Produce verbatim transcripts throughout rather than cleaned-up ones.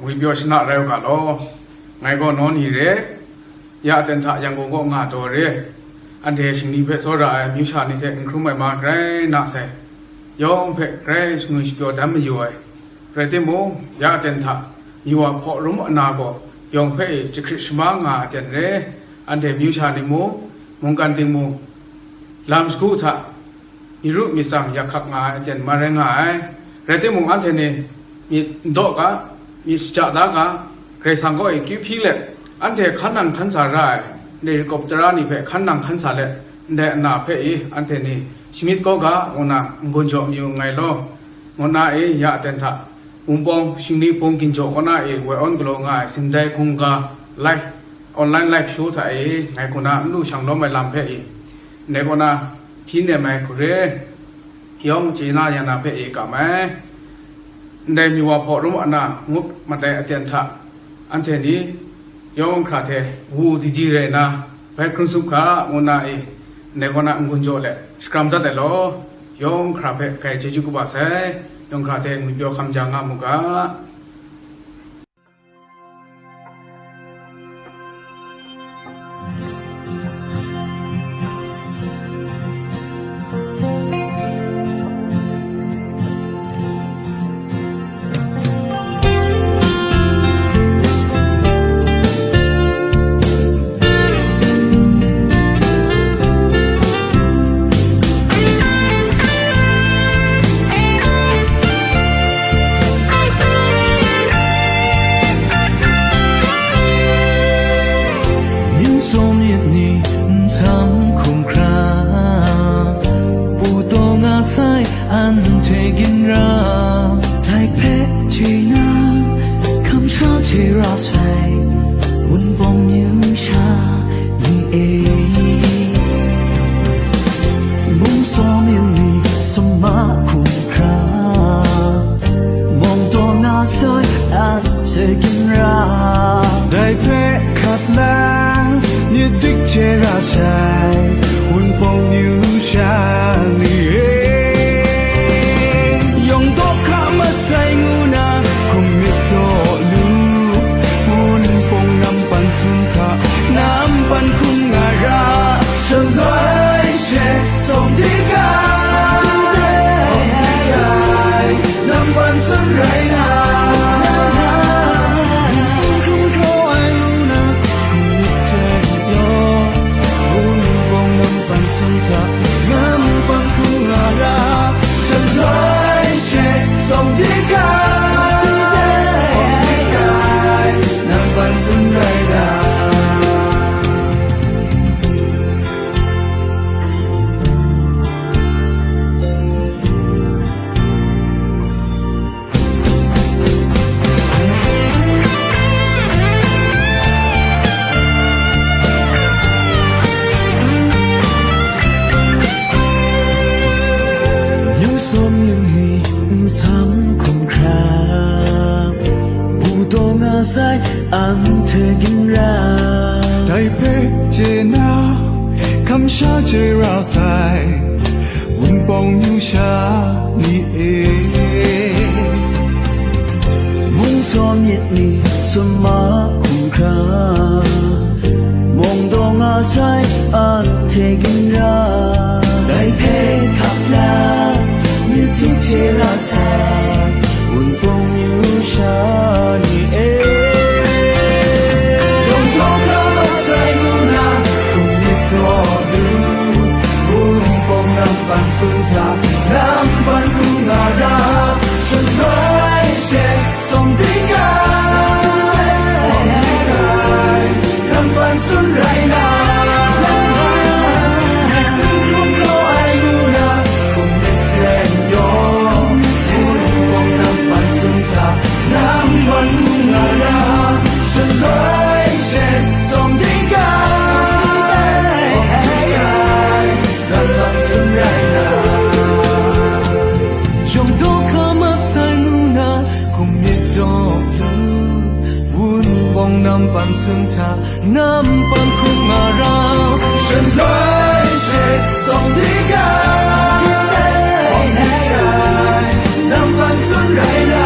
Ngwipyaw shana rai u ga law. Ngai gaw naw ni re, ya aten hta Yangon kaw nga taw re, anhte shingni hpe tsawra ai amyu sha ni hte n hkrum ai ma grai na sai, yawng hpe grai shangun shapyaw dan mayu ai. Rai timung, ya aten hta, myi wa hpaw rum ana gaw yawng hpe e jahkrit shamang nga ai aten re, anhte amyu sha ni mung, mungkan ting mung, lam shagu hta, myit ru myit tsang yak hkak nga ai aten ma rai nga ai. Rai timung, anhte ni myit n daw ga, myit shaja da ga, Karai Kasang kaw e kyu hpyi let, anhte hkan nang hkan sa ra ai, ndai rikop tara ni hpe hkan nang hkan sa let, ndai ana hpe i anhte ni shamyit kau ga, ngu na n-gun jaw mayu nngai law, ngu na e ya aten hta, Wunpawng shingni hpung ginjaw kaw na e woi awn galaw nga ai Sindai Hkungga live, online live show hta e ngai kaw na n lu shang lawm ai lam hpe i, ndai kaw na hpyi nem ai hku re, yawng chye na ya na hpe e kam ai. Ndai myi wa hpaw rum ana ngut mat ai aten hta, anhte ni yawng hkra hte wu di di rai nna, bai hkrung sup hka, ngu na e, ndai kaw na n-gun jaw let shakram dat ai law, yawng hkra hpe kai chyeju kaba sai, yawng hkra hte ngwipyaw hkam ja nga mu ga. Myit sawm myit ni nsam hkum hkra, pu taw nga sai anhte ginra, dai hpe chye na, kamsham chye ra sai, Wunpawng myu sha ni e. Myit sawm myit ni sama hkum hkra, mung taw nga sai anhte ginra, dai hpe hkat la, myit dik chye ra sai, Wunpawng myu sha ni e. Yawng daw hkra mat sai ngu na, hkum myit daw lu, Wunpawng nampan sun hta, nampan hkum nga ra, shaloi she, sawm di ga, nampan sun rai na, hkum hkraw ai ngu na, hkum myit hte yaw, Wunpawng nampan sun hta, nampan hkum nga ra, shaloi she, sawm di ga, nampan sun rai na. Myit sawm myit ni nsam hkum hkra, pu taw nga sai anhte ginra, dai hpe chye na, kamsham chye ra sai, Wunpawng myu sha ni e. Myit sawm myit ni sama hkum hkra, mung taw nga sai anhte ginra, dai hpe hkap na, myit dik chye ra sai, Wunpawng myu sha ni e. Yawng daw hkra mat sai ngu na, hkum myit daw lu, Wunpawng nampan sun hta, nampan hkum nga ra, shaloi she, sawm di ga, nampan sun rai na, hkum hkraw ai ngu na, hkum myit ten yawng, Wunpawng nampan sun hta, nampan hkum nga ra, shaloi she, sawm di ga, nampan sun rai na. Yawng daw hkra mat sai ngu na, hkum myit daw lu, Wunpawng nampan sun hta, nampan hkum nga ra, shaloi she, sawm di ga, nampan sun rai na.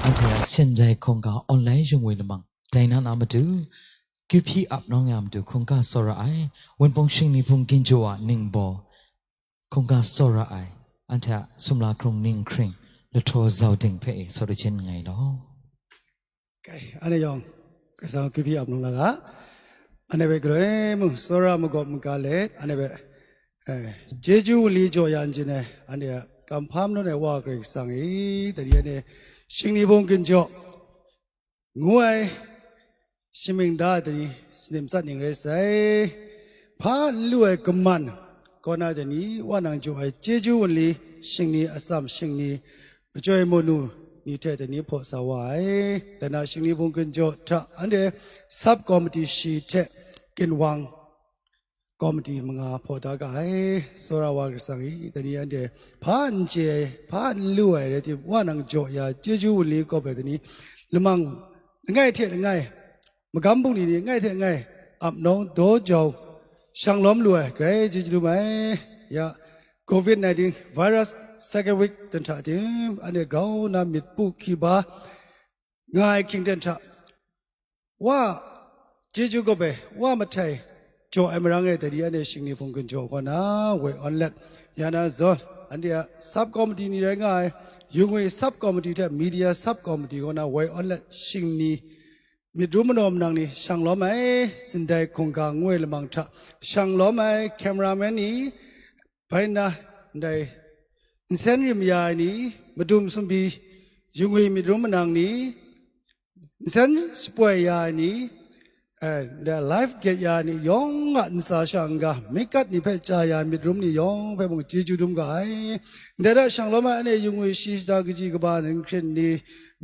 Anhte a sindai hkungga online yung we lamang, dai nan a matu, kyu hpyi ap nawng ya matu hkungga tsawra ai, Wunpawng Shingni Hpung Ginjaw a ningbaw, hkungga tsawra ai, anhte a sumla hkrung ninghkring, lahtaw zau ding hpe e, sawt da jin nngai law. Kai, anhte yawng, Karai Kasang kyu hpyi ap nawng la ga, anhte hpe galoi mung, tsawra magawp maga let, anhte hpe, eh, chyeju wunli jaw ya n jin ai, anhte a kamhpa manawn ai Wa Karai Kasang e, dai ni anhte Shingni Hpung Ginjaw ngu ai shamying da ai dai ni, shanim tsat ning rai sai, hpa n lu ai kaman, kaw na dai ni, Wa nang jaw ai chyeju wunli, shingni atsam, shingni machyoi manu ni hte dai ni hpaw sa wa ai. Dai na Shingni Hpung Ginjaw hta anhte sub committee shi hte ginwang committee manga hpaw da ga ai. Tsawra Wa Karai Kasang e, dai ni anhte hpa n chye ai, hpa n lu ai rai tim, Wa nang jaw ya chyeju wunli kawp ai dai ni, lamang langai hte langai, magam bungli ni langai hte langai, ap nawng daw jau, shang lawm lu ai, grai chyeju dum ai. Ya, covid nineteen virus second wave dan hta tim, anhte grau na myit pu hki ba nga ai hkying dan hta, Wa chyeju kawp ai, Wa mahtai jaw ai marang e, dai ni anhte Shingni Hpung Ginjaw kaw na woi awn let, ya na zawn, anhte a sub committee ni rai nga ai, yung we sub committee hte media sub committee kaw na woi awn let, shingni myit rum manaw manang ni shang lawm ai, sindai hkungga ngu ai lamang hta shang lawm ai, cameraman ni, bai na ndai nsen rim ya ai ni, madum sumbi yung we myit rum manang ni, nsen shapoi ya ai ni, eh, ndai live get ya ai ni yawng a ntsa sha n-ga, myit gat ni hpe chya ya ai myit rum ni yawng hpe mung chyeju dum ga ai. Ndai hta shang lawm ai anhte yung we shi shadang kaji kaba ninghkring ni,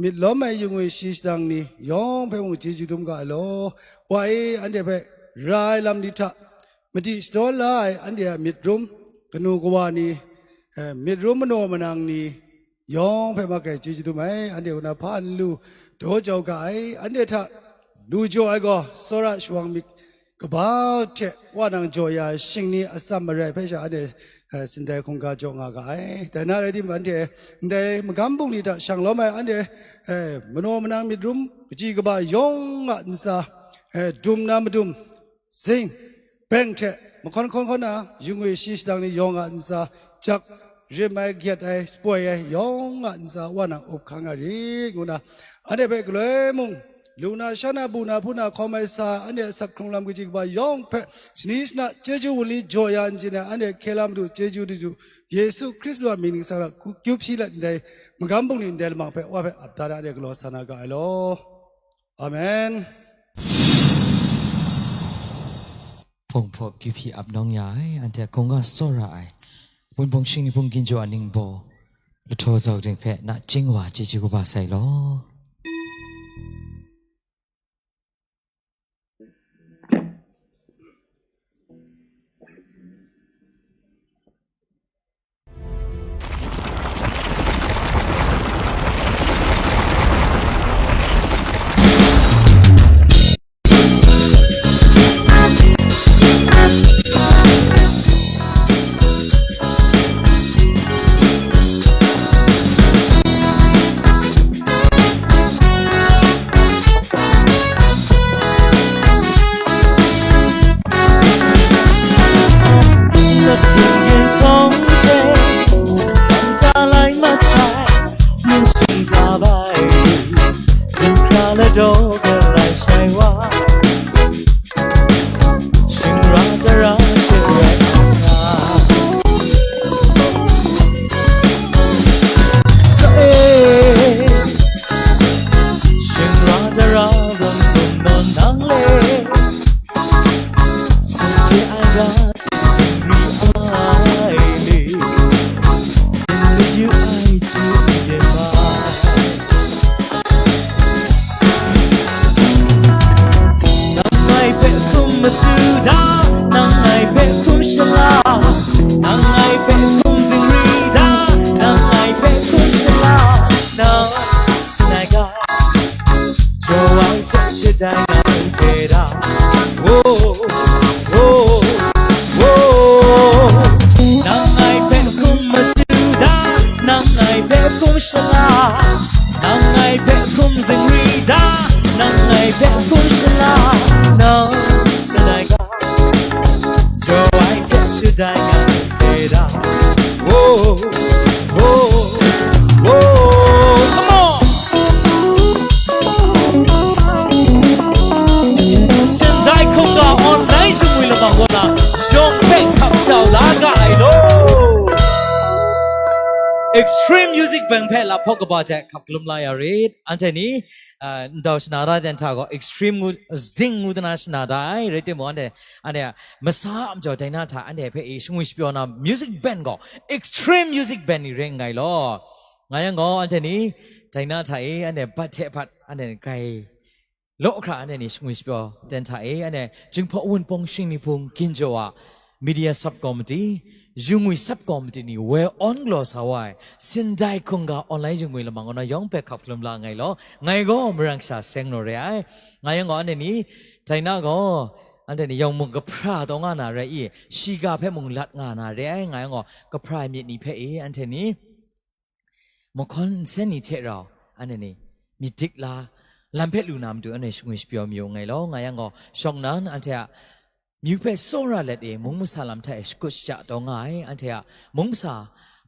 myit lawm ai yung we shi shadang ni yawng hpe mung chyeju dum ga ai law. Wa e, anhte hpe ra ai lam ni hta madi shadaw la ai anhte a myit rum, kanu kawa ni, eh, myit rum manaw manang ni yawng hpe mak ai chyeju dum ai, anhte kaw na hpa n lu daw jau ga ai, anhte hta lu jaw ai gaw, tsawra shawang myit kaba hte Wa nang jaw ya ai shingni atsam marai hpe sha anhte, eh, sindai hkungga jaw nga ga ai. Dai na rai timung, anhte ndai magam bungli hta shang lawm ai anhte, eh, manaw manang myit rum kaji kaba yawng a ntsa, eh, dum na madum, zing, beng hte mahkawn hkawn hkawn na, yung we shi shadang ni yawng a ntsa, jak, rim ai, gyet ai, shapoi ai, yawng a ntsa Wa nang up hkang nga rit, ngu na, anhte hpe galoi mung, lu na, sha na, bu na, hpu na, hkawm ai sa, anhte a asak hkrung lam kaji kaba yawng hpe, shani shana, chyeju wunli jaw ya n jin ai, anhte hkye la Madu, chyeju du ju, Yesu Hkristu a mying ningsang hta kyu hpyi let ndai, magam bungli ndai lamang hpe Wa hpe ap da na, anhte galaw sa na ga ai law. Amen. Hpung hpaw kyu hpyi ap nawng ya ai, anhte hkungga tsawra ai, Wunpawng Shingni Hpung Ginjaw a ningbaw, lahtaw zau ding hpe nachying wa chyeju kaba sai law. Nang ngai hpe hkum masu da, nang ngai hpe hkum shala, nang ngai hpe hkum zingri da, nang ngai hpe hkum shala, nang tsun ai ga, jaw ai hte shadai ngai hte da. Wo, wo, wo. Nang ngai hpe hkum masu da, nang ngai hpe hkum shala, nang No, should I go? Joy, should I go? Did I? Whoa, whoa, whoa, come on! Sendai Hkungga online ရွှေမွေလမံ ကိုလာ ရောင်ဘက် ခပ်ကြောက်လာကအိုင်လို့ Extreme Music Band ဖဲလာဖောက်ကပါတဲ့ ခပ်ကလုံးလာရရ အန်တိုနီ အာ နဒေါ်ရှနာရတန်ထါကို Extreme ငူ Zing ငူတနာရှနာဒိုင် ရတဲ့မော် အန်တဲ့ အန်တဲ့ မစားအမကျော်ဒိုင်နာထါ အန်တဲ့ဖဲ English ပြောနာ music band ကို Extreme Music Band နေရငိုင်လော ငါယံကို အန်တိုနီ ဒိုင်နာထါ အန်တဲ့ ဘတ်ထဲဖတ် အန်တဲ့ ဂိုင် လောအခရာ အန်တဲ့ English ပြောတန်ထါ အန်တဲ့ ကျင်းဖော်ဝန်ပုံ ရှင်းနေပုံ ကင်းကျော် အာ Media Sub Committee ယူငွေ Sub Committee နီ ဝဲ online စာဝိုင် Sendai Hkungga online ယူငွေလမံ ကိုနာ ရောင်ဘက် ခပ်ကလုံးလာငိုင်လော ငိုင်ကို မရန်ရှာ စဲငိုရဲ ငါယံကို အန်တိုနီ ဒိုင်နာကို အန်တိုနီ ရောင်မုံကဖရာတော့ငါနာရဲ အီ ရှီဂါဖဲမုံလတ်ငါနာရဲ ငါယံကို ကဖရာမြစ်နီဖဲ အန်တိုနီ မခွန်ဆဲနီထဲရော အန်တိုနီ မြစ်ဒိကလာ လမ်းဖက်လူနာမတူ အန်တိုနီ ရွှေမွေပြောမျိုးငိုင်လော ငါယံကို ရှောင်းနန် အန်ထဲ မြူဖက်စောရလက် အီ မုံမဆာလမ်ထက် ရှ်ကုတ်ရှ်ကြတော့ငါ အန်ထဲ မုံမဆာ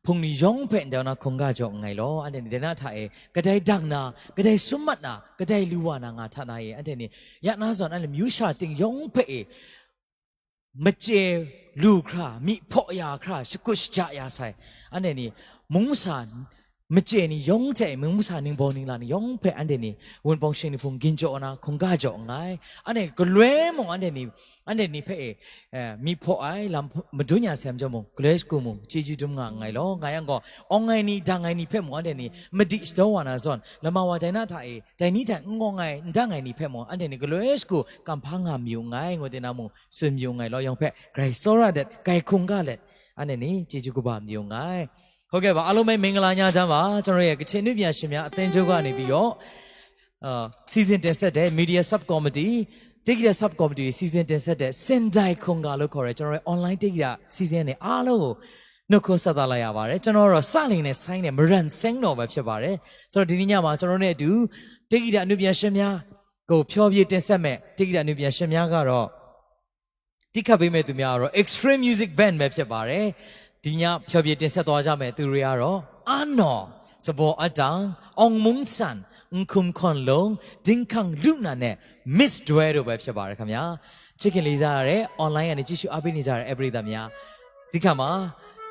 ဖုန်နီရောင်ဖက် ဒေါ်နာ ခုံကကြော့ငိုင်လော အန်တိုနီ ဒိုင်နာထါ အီ ကဒိုင်ဒိုင်နာ ကဒိုင်စွမ်မတ်နာ ကဒိုင်လူဝါနာ ငါထါနာ အီ အန်တိုနီ ယနာဇွန် အန်တိုနီ မြူရှာတင်ရောင်ဖက် အီ မကျဲလူခရာ မီးဖော်ရာခရာ ရှ်ကုတ်ရှ်ကြရာဆိုင် အန်တိုနီ မုံမဆာ မကျဲနီရောင်ထဲ မုံမဆာ နင်းဘော်နင်းလာနီရောင်ဖက် အန်တိုနီ ဝန်ပုံ ရှင်းနေပုံ ကင်းကျော်နာ ခုံကကြော့ငိုင် အန်တိုနီ ကလွဲမုံ အန်တိုနီ အန်တိုနီဖဲ အဲ မီးဖော်အိုင် လမ်းမဒုညါဆဲမကျော်မုံ ကလွဲစကူမုံ ကျေးဇူးတင်ငိုင်လော ငါယံကို အောင်ငိုင်နီ ဒိုင်ငိုင်နီဖဲမုံ အန်တိုနီ မဒိရှ်တော့ဝါနာဇွန် လမဝါဒိုင်နာထါ အီ ဒိုင်နီထါ ငေါ်ငိုင် ဒိုင်ငိုင်နီဖဲမုံ အန်တိုနီ ကလွဲစကူ ကမ်ဖါငါမျိုးငိုင် ငိုတင်နာမုံ စွမ်မျိုးငိုင်လော ရောင်ဖက် ဂိုင်စောရလက် ဂိုင်ခုံကလက် အန်တိုနီ ကျေးဇူးကဘၣ်မျိုးငိုင် ဟုတ်ကဲ့ပါ အားလုံးပဲ မင်္ဂလာညချမ်းပါ ကျွန်တော်ရဲ့ ကချင်အနုပညာရှင်များအသင်းချုပ်ကနေပြီးတော့ အာ စီစဉ်တင်ဆက်တဲ့ Media Sub Committee တေးဂီတ Sub Committee စီစဉ်တင်ဆက်တဲ့ Sendai Hkungga လို့ခေါ်တဲ့ ကျွန်တော်ရဲ့ online တေးဂီတ season နဲ့ အားလုံးကို နှုတ်ခွန်းဆက်သလိုက်ရပါတယ် ကျွန်တော်တော့ စလင်နဲ့ဆိုင်းနဲ့ မရန်စဲငိုပဲဖြစ်ပါတယ် ဆိုတော့ ဒီနေ့ညမှာ ကျွန်တော်နဲ့အတူ တေးဂီတအနုပညာရှင်များကို ဖျော်ဖြေတင်ဆက်မဲ့ တေးဂီတအနုပညာရှင်များကတော့ တီးခတ်ပေးမဲ့သူများကတော့ Extreme Music Band ပဲဖြစ်ပါတယ်။ ဒီညဖျော်ဖြေတင်ဆက်သွားကြမဲ့သူတွေကတော့ အာနော်၊ စဘော်အတန်၊ အောင်မုန်းဆန်၊ နခုမ်ခွန်လုံ၊ ဒင်ခန့်လုနန်နဲ့ Miss ဒွဲတို့ပဲဖြစ်ပါတယ်ခင်ဗျာ။ ချစ်ခင်လေးစားရတဲ့ online ကနေကြည့်ရှုအားပေးနေကြတဲ့ အဲပရိသတ်များ၊ သီခမ၊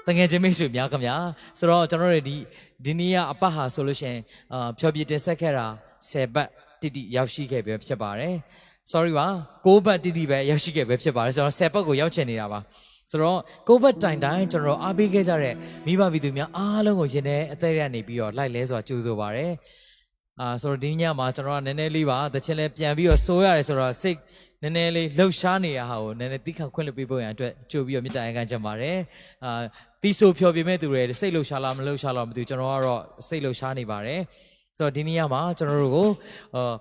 သူငယ်ချင်းမိတ်ဆွေများခင်ဗျာ။ ဆိုတော့ကျွန်တော်တို့ဒီ၊ ဒီနေ့ကအပတ်ဟာဆိုလို့ရှိရင်၊ အာ၊ ဖျော်ဖြေတင်ဆက်ခဲ့တာ ဆယ်ပတ်တိတိရောက်ရှိခဲ့ပြီဖြစ်ပါတယ်။ Sorry ပါ၊ ကိုးပတ်တိတိပဲရောက်ရှိခဲ့ပဲဖြစ်ပါတယ်။ ကျွန်တော်ဆယ်ပတ်ကိုရောက်ချင်နေတာပါ။ ဆိုတော့ကိုးပတ်တိုင်တိုင်ကျွန်တော်အားပေးခဲ့ကြတဲ့မိဘပြည်သူများအားလုံးကိုယနေ့အသက်ရနေပြီးတော့လိုက်လဲစွာကြိုဆိုပါရစေ။ အာ၊ ဆိုတော့ဒီညမှာကျွန်တော်ကနည်းနည်းလေးပါ၊ သီချင်းလည်းပြန်ပြီးတော့ဆိုရတယ်ဆိုတော့စိတ်နည်းနည်းလေးလှုပ်ရှားနေတဲ့ဟာကိုနည်းနည်းသီးခံခွင့်လွှတ်ပေးဖို့ရန်အတွက်ကြိုပြီးတော့မေတ္တာရပ်ခံချင်ပါတယ်။ အာ၊ သီးဆိုဖျော်ဖြေမဲ့သူတွေစိတ်လှုပ်ရှားလားမလှုပ်ရှားလားမသိဘူး။ ကျွန်တော်ကတော့စိတ်လှုပ်ရှားနေပါတယ်။ ဆိုတော့ဒီညမှာကျွန်တော်တို့ကို၊ အာ၊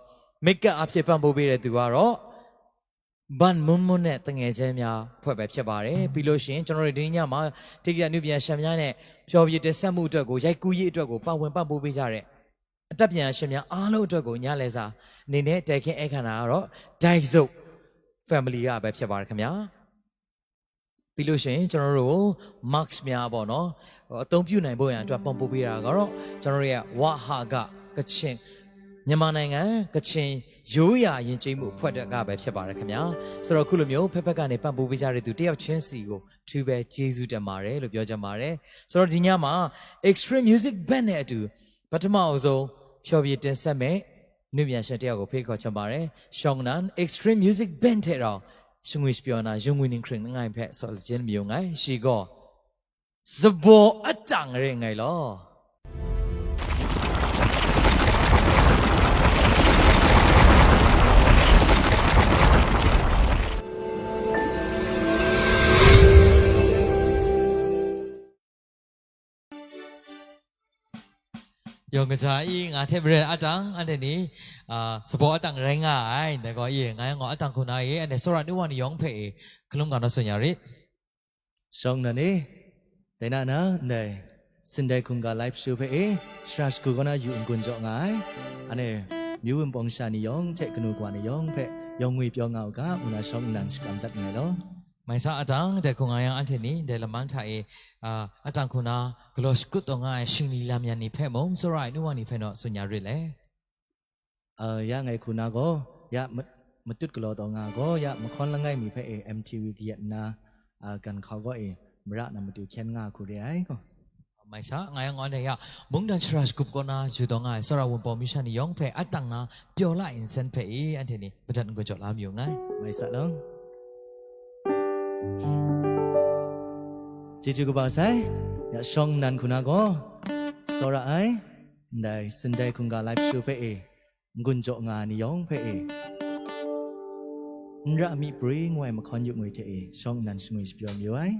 မိတ်ကပ်အားဖြင့်ပံ့ပိုးပေးတဲ့သူကတော့ဘန်မွန်းမွန်းနဲ့သူငယ်ချင်းများအဖွဲ့ပဲဖြစ်ပါတယ်။ ပြီးလို့ရှိရင်ကျွန်တော်တို့ဒီညမှာတေးဂီတအနုပညာရှင်များနဲ့ဖျော်ဖြေတင်ဆက်မှုအတွက်ကိုရိုက်ကူးရေးအတွက်ကိုပါဝင်ပံ့ပိုးပေးကြတဲ့အတတ်ပညာရှင်များအားလုံးအတွက်ကိုညလည်စာအနေနဲ့တဲခင်းအဲခံတာကတော့ Daiso Family ကပဲဖြစ်ပါတယ်ခင်ဗျာ။ ပြီးလို့ရှိရင်ကျွန်တော်တို့ mask များပေါ့နော်၊ အသုံးပြုနိုင်ဖို့ရန်အတွက်ပံ့ပိုးပေးတာကတော့ကျွန်တော်တို့ရဲ့ဝဟကကချင်၊ မြန်မာနိုင်ငံကချင်ရိုးရာယဉ်ကျေးမှုအဖွဲ့တက်ကပဲဖြစ်ပါတယ်ခင်ဗျာ။ ဆိုတော့အခုလိုမျိုးဖက်ဖက်ကနေပံ့ပိုးပေးကြတဲ့သူတစ်ယောက်ချင်းစီကိုအထူးပဲကျေးဇူးတင်ပါတယ်လို့ပြောချင်ပါတယ်။ ဆိုတော့ဒီညမှာ Extreme Music Band နဲ့အတူပထမအဆုံးဖျော်ဖြေတင်ဆက်မဲ့အနုပညာရှင်တစ်ယောက်ကိုဖိတ်ခေါ်ချင်ပါတယ်။ ရှောင်းနန် Extreme Music Band ထဲတော့ရွှေငွေပြောနာရွှေငွေနင်းခရင်ငိုင်ဖက်ဆော်လချင်းမျိုးငိုင်ရှိကောစဘော်အတန်ရဲငိုင်လော။ ယောင်ကစားအီးငါထဲမရဲအတန်အန်တနီအာစဘော်အတန်ရဲငါအိုင်တကောအီးငါယငေါ်အတန်ခုနာအီးအန်တစောရနုဝါနယောင်ဖဲအီးခလုံးကတော့ဆိုညာရစ် Shong na ni, dai na na, ndai, Sindai Kunga live show hpe e, shara shagu kaw na yu n-gun jaw nga ai. Ane, myu wunpawng sha ni yawng hte kanu kawa ni yawng hpe, yawng ngwi pyaw nga u ga, ngu na shawng nnan shakram dat nngai law. Mai sa, atang dai hku nga yang, anhte ni dai laman hta e, a, atang hku na galaw shakut taw nga ai shingli lam yan ni hpe mung, tsawra ai nu wa ni hpe naw tsun ya rit le. A, ya ngai hku na gaw, ya ma-, matut galaw taw nga gaw, ya mahkawn langai mi hpe e M T V kayat nna, a, gan hkau gaw e, mara na matu hkyen nga hku re ai gaw. Mai sa, nga yang anhte ya, mungdan shara shagup kaw na yu taw nga ai tsawra Wunpawng mi sha ni yawng hpe atang na pyaw la ai nsen hpe e, anhte ni madat n-gun jaw la mayu nngai. Mai sa law. Chyeju kaba sai, ya shawng nnan hku na gaw, tsawra ai, ndai Sundai hkungga laip shu hpe e, n-gun jaw nga ai ni yawng hpe e, n ra mi pri ngu ai mahkawn yu ngwi hte e, shawng nnan shangwi shapyaw mayu ai.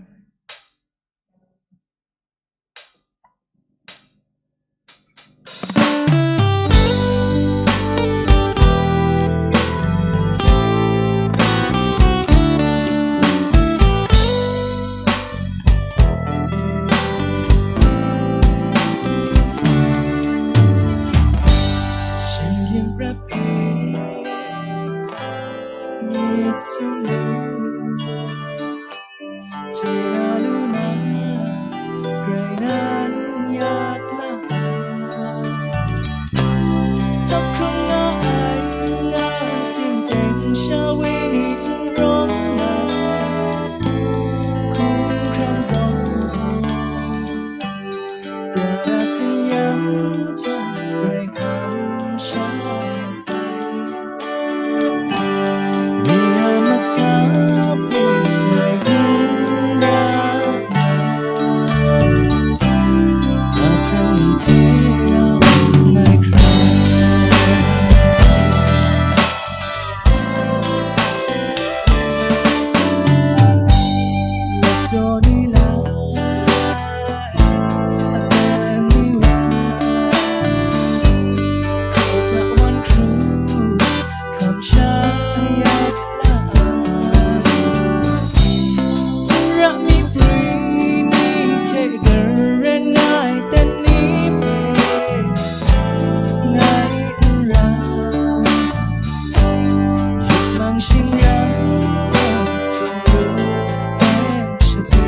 Shinggyim prat hpe myit sumru, Tina lu na, grai nan yak la ai. Sap hkrung nga ai, nga ting teng sha we ni n rawng ai. Hkum hkrang zawn, pra da sing yang jang, grai hkam sha. Kamsham yak la ai, n ra mi pri ni hte garen ai ten ni hpe ngai n ra, yupmang shingrang zawn sumru ai shadu.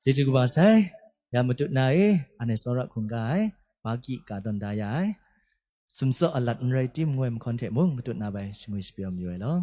Chyeju kaba sai, ya matut na e, anhte tsawra hkungga ai, Baki ka tawn da ya ai. Sumsaw alat n rai tim, ngoi mahkawn hte mung matut na bai shangwi shapyaw mayu ai law.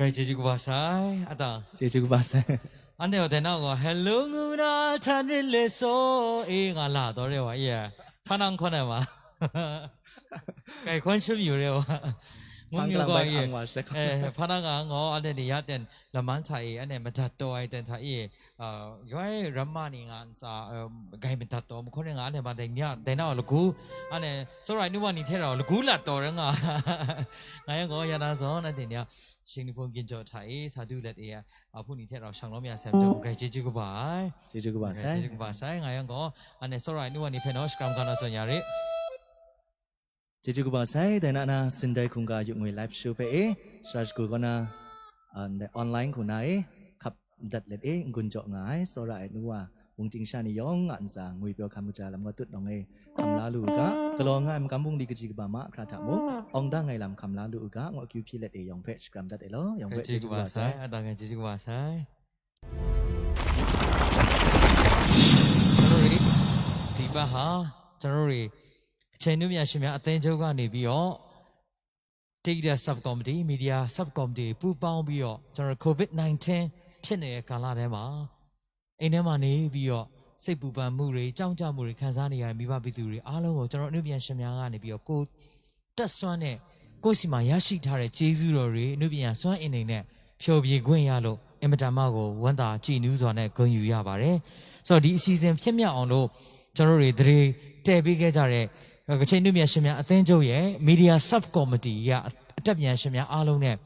Rai chyeju kaba sai, atang. Chyeju kaba sai. Ane wa dai na gaw, "Hello, ngu na htan rit le so e," nga la taw re wa, ye. Hpa nang hkaw na ma. Kai hkawn shum yu re wa. Ngun Hpang yu lang gaw, bai ye. Hpang wa shek. Eh, hpa nang nga ngaw, ane ni ya ten, laman hta e, ane madat taw ai ten hta e, ah, yoi ramma ni nga ntsa, um, gai madat taw, mahkaw ring nga, ane ma dai nya, dai na wa lagu, ane, tsawra ai nu wa ni hte rau lagu lat taw ring nga. Nga yang gaw, ya na zawn, ane ni a, shing ni hpung ginjaw hta e, sa du let e, a, a hpu ni hte rau shang lawm ya sai majaw, grai chyeju kaba ai. Chyeju kaba Grai sai. Chyeju kaba sai, nga yang gaw, ane tsawra ai nu wa ni hpe naw, shakram ga naw zawn ya re. Chyeju kaba sai, dai na na, Sindai Hkungga Yu Ngwi live show hpe e, shara shagu kaw na, ah, ndai online hku na e, hkap dat let e, n-gun jaw nga ai, tsawra ai nu wa, wung ting sha ni yawng a ntsa, ngwi pyaw hkam kaja lam kaw tut nawng e, hkam la lu u ga, galaw nga ai makam bungli kaji kaba mahkra hta mung, awng dang ai lam hkam la lu u ga, ngu akyu hpyi let e, yawng hpe shakram dat e law, yawng hpe Chyeju chyeju kaba kaba sai, sai. Atang e chyeju kaba sai. ကျွန်တော်တို့တွေ ဒီဘက်ဟာ ကျွန်တော်တို့တွေ ကချင်နုပညာရှင်များအသင်းချုပ်ကနေပြီးတော့ Data Sub Committee, Media Sub Committee ပူးပေါင်းပြီးတော့ ကျွန်တော်တို့ COVID nineteen ဖြစ်နေတဲ့ကာလထဲမှာ အိမ်ထဲမှာနေပြီးတော့ စိတ်ပူပန်မှုတွေ ကြောက်ကြမှုတွေ ခံစားနေရတဲ့ မိဘပြည်သူတွေအားလုံးကို ကျွန်တော်တို့ အနုပညာရှင်များကနေပြီးတော့ ကိုယ်တတ်စွမ်းနဲ့ ကိုယ့်ဆီမှာရရှိထားတဲ့ ကျေးဇူးတော်တွေ အနုပညာစွမ်းအင်တွေနဲ့ ဖျော်ဖြေခွင့်ရလို့ အင်မတန်မှကို ဝမ်းသာကြည်နူးစွာနဲ့ ဂုဏ်ယူရပါတယ်။ ဆိုတော့ ဒီအစီအစဉ်ဖြစ်မြောက်အောင်လို့ ကျွန်တော်တို့တွေ သန္ဓေတည်ပေးခဲ့ကြတဲ့ ကချင်နုပညာရှင်များအသင်းချုပ်ရဲ့ Media Sub Committee ရဲ့ အတတ်ပညာရှင်များအားလုံးနဲ့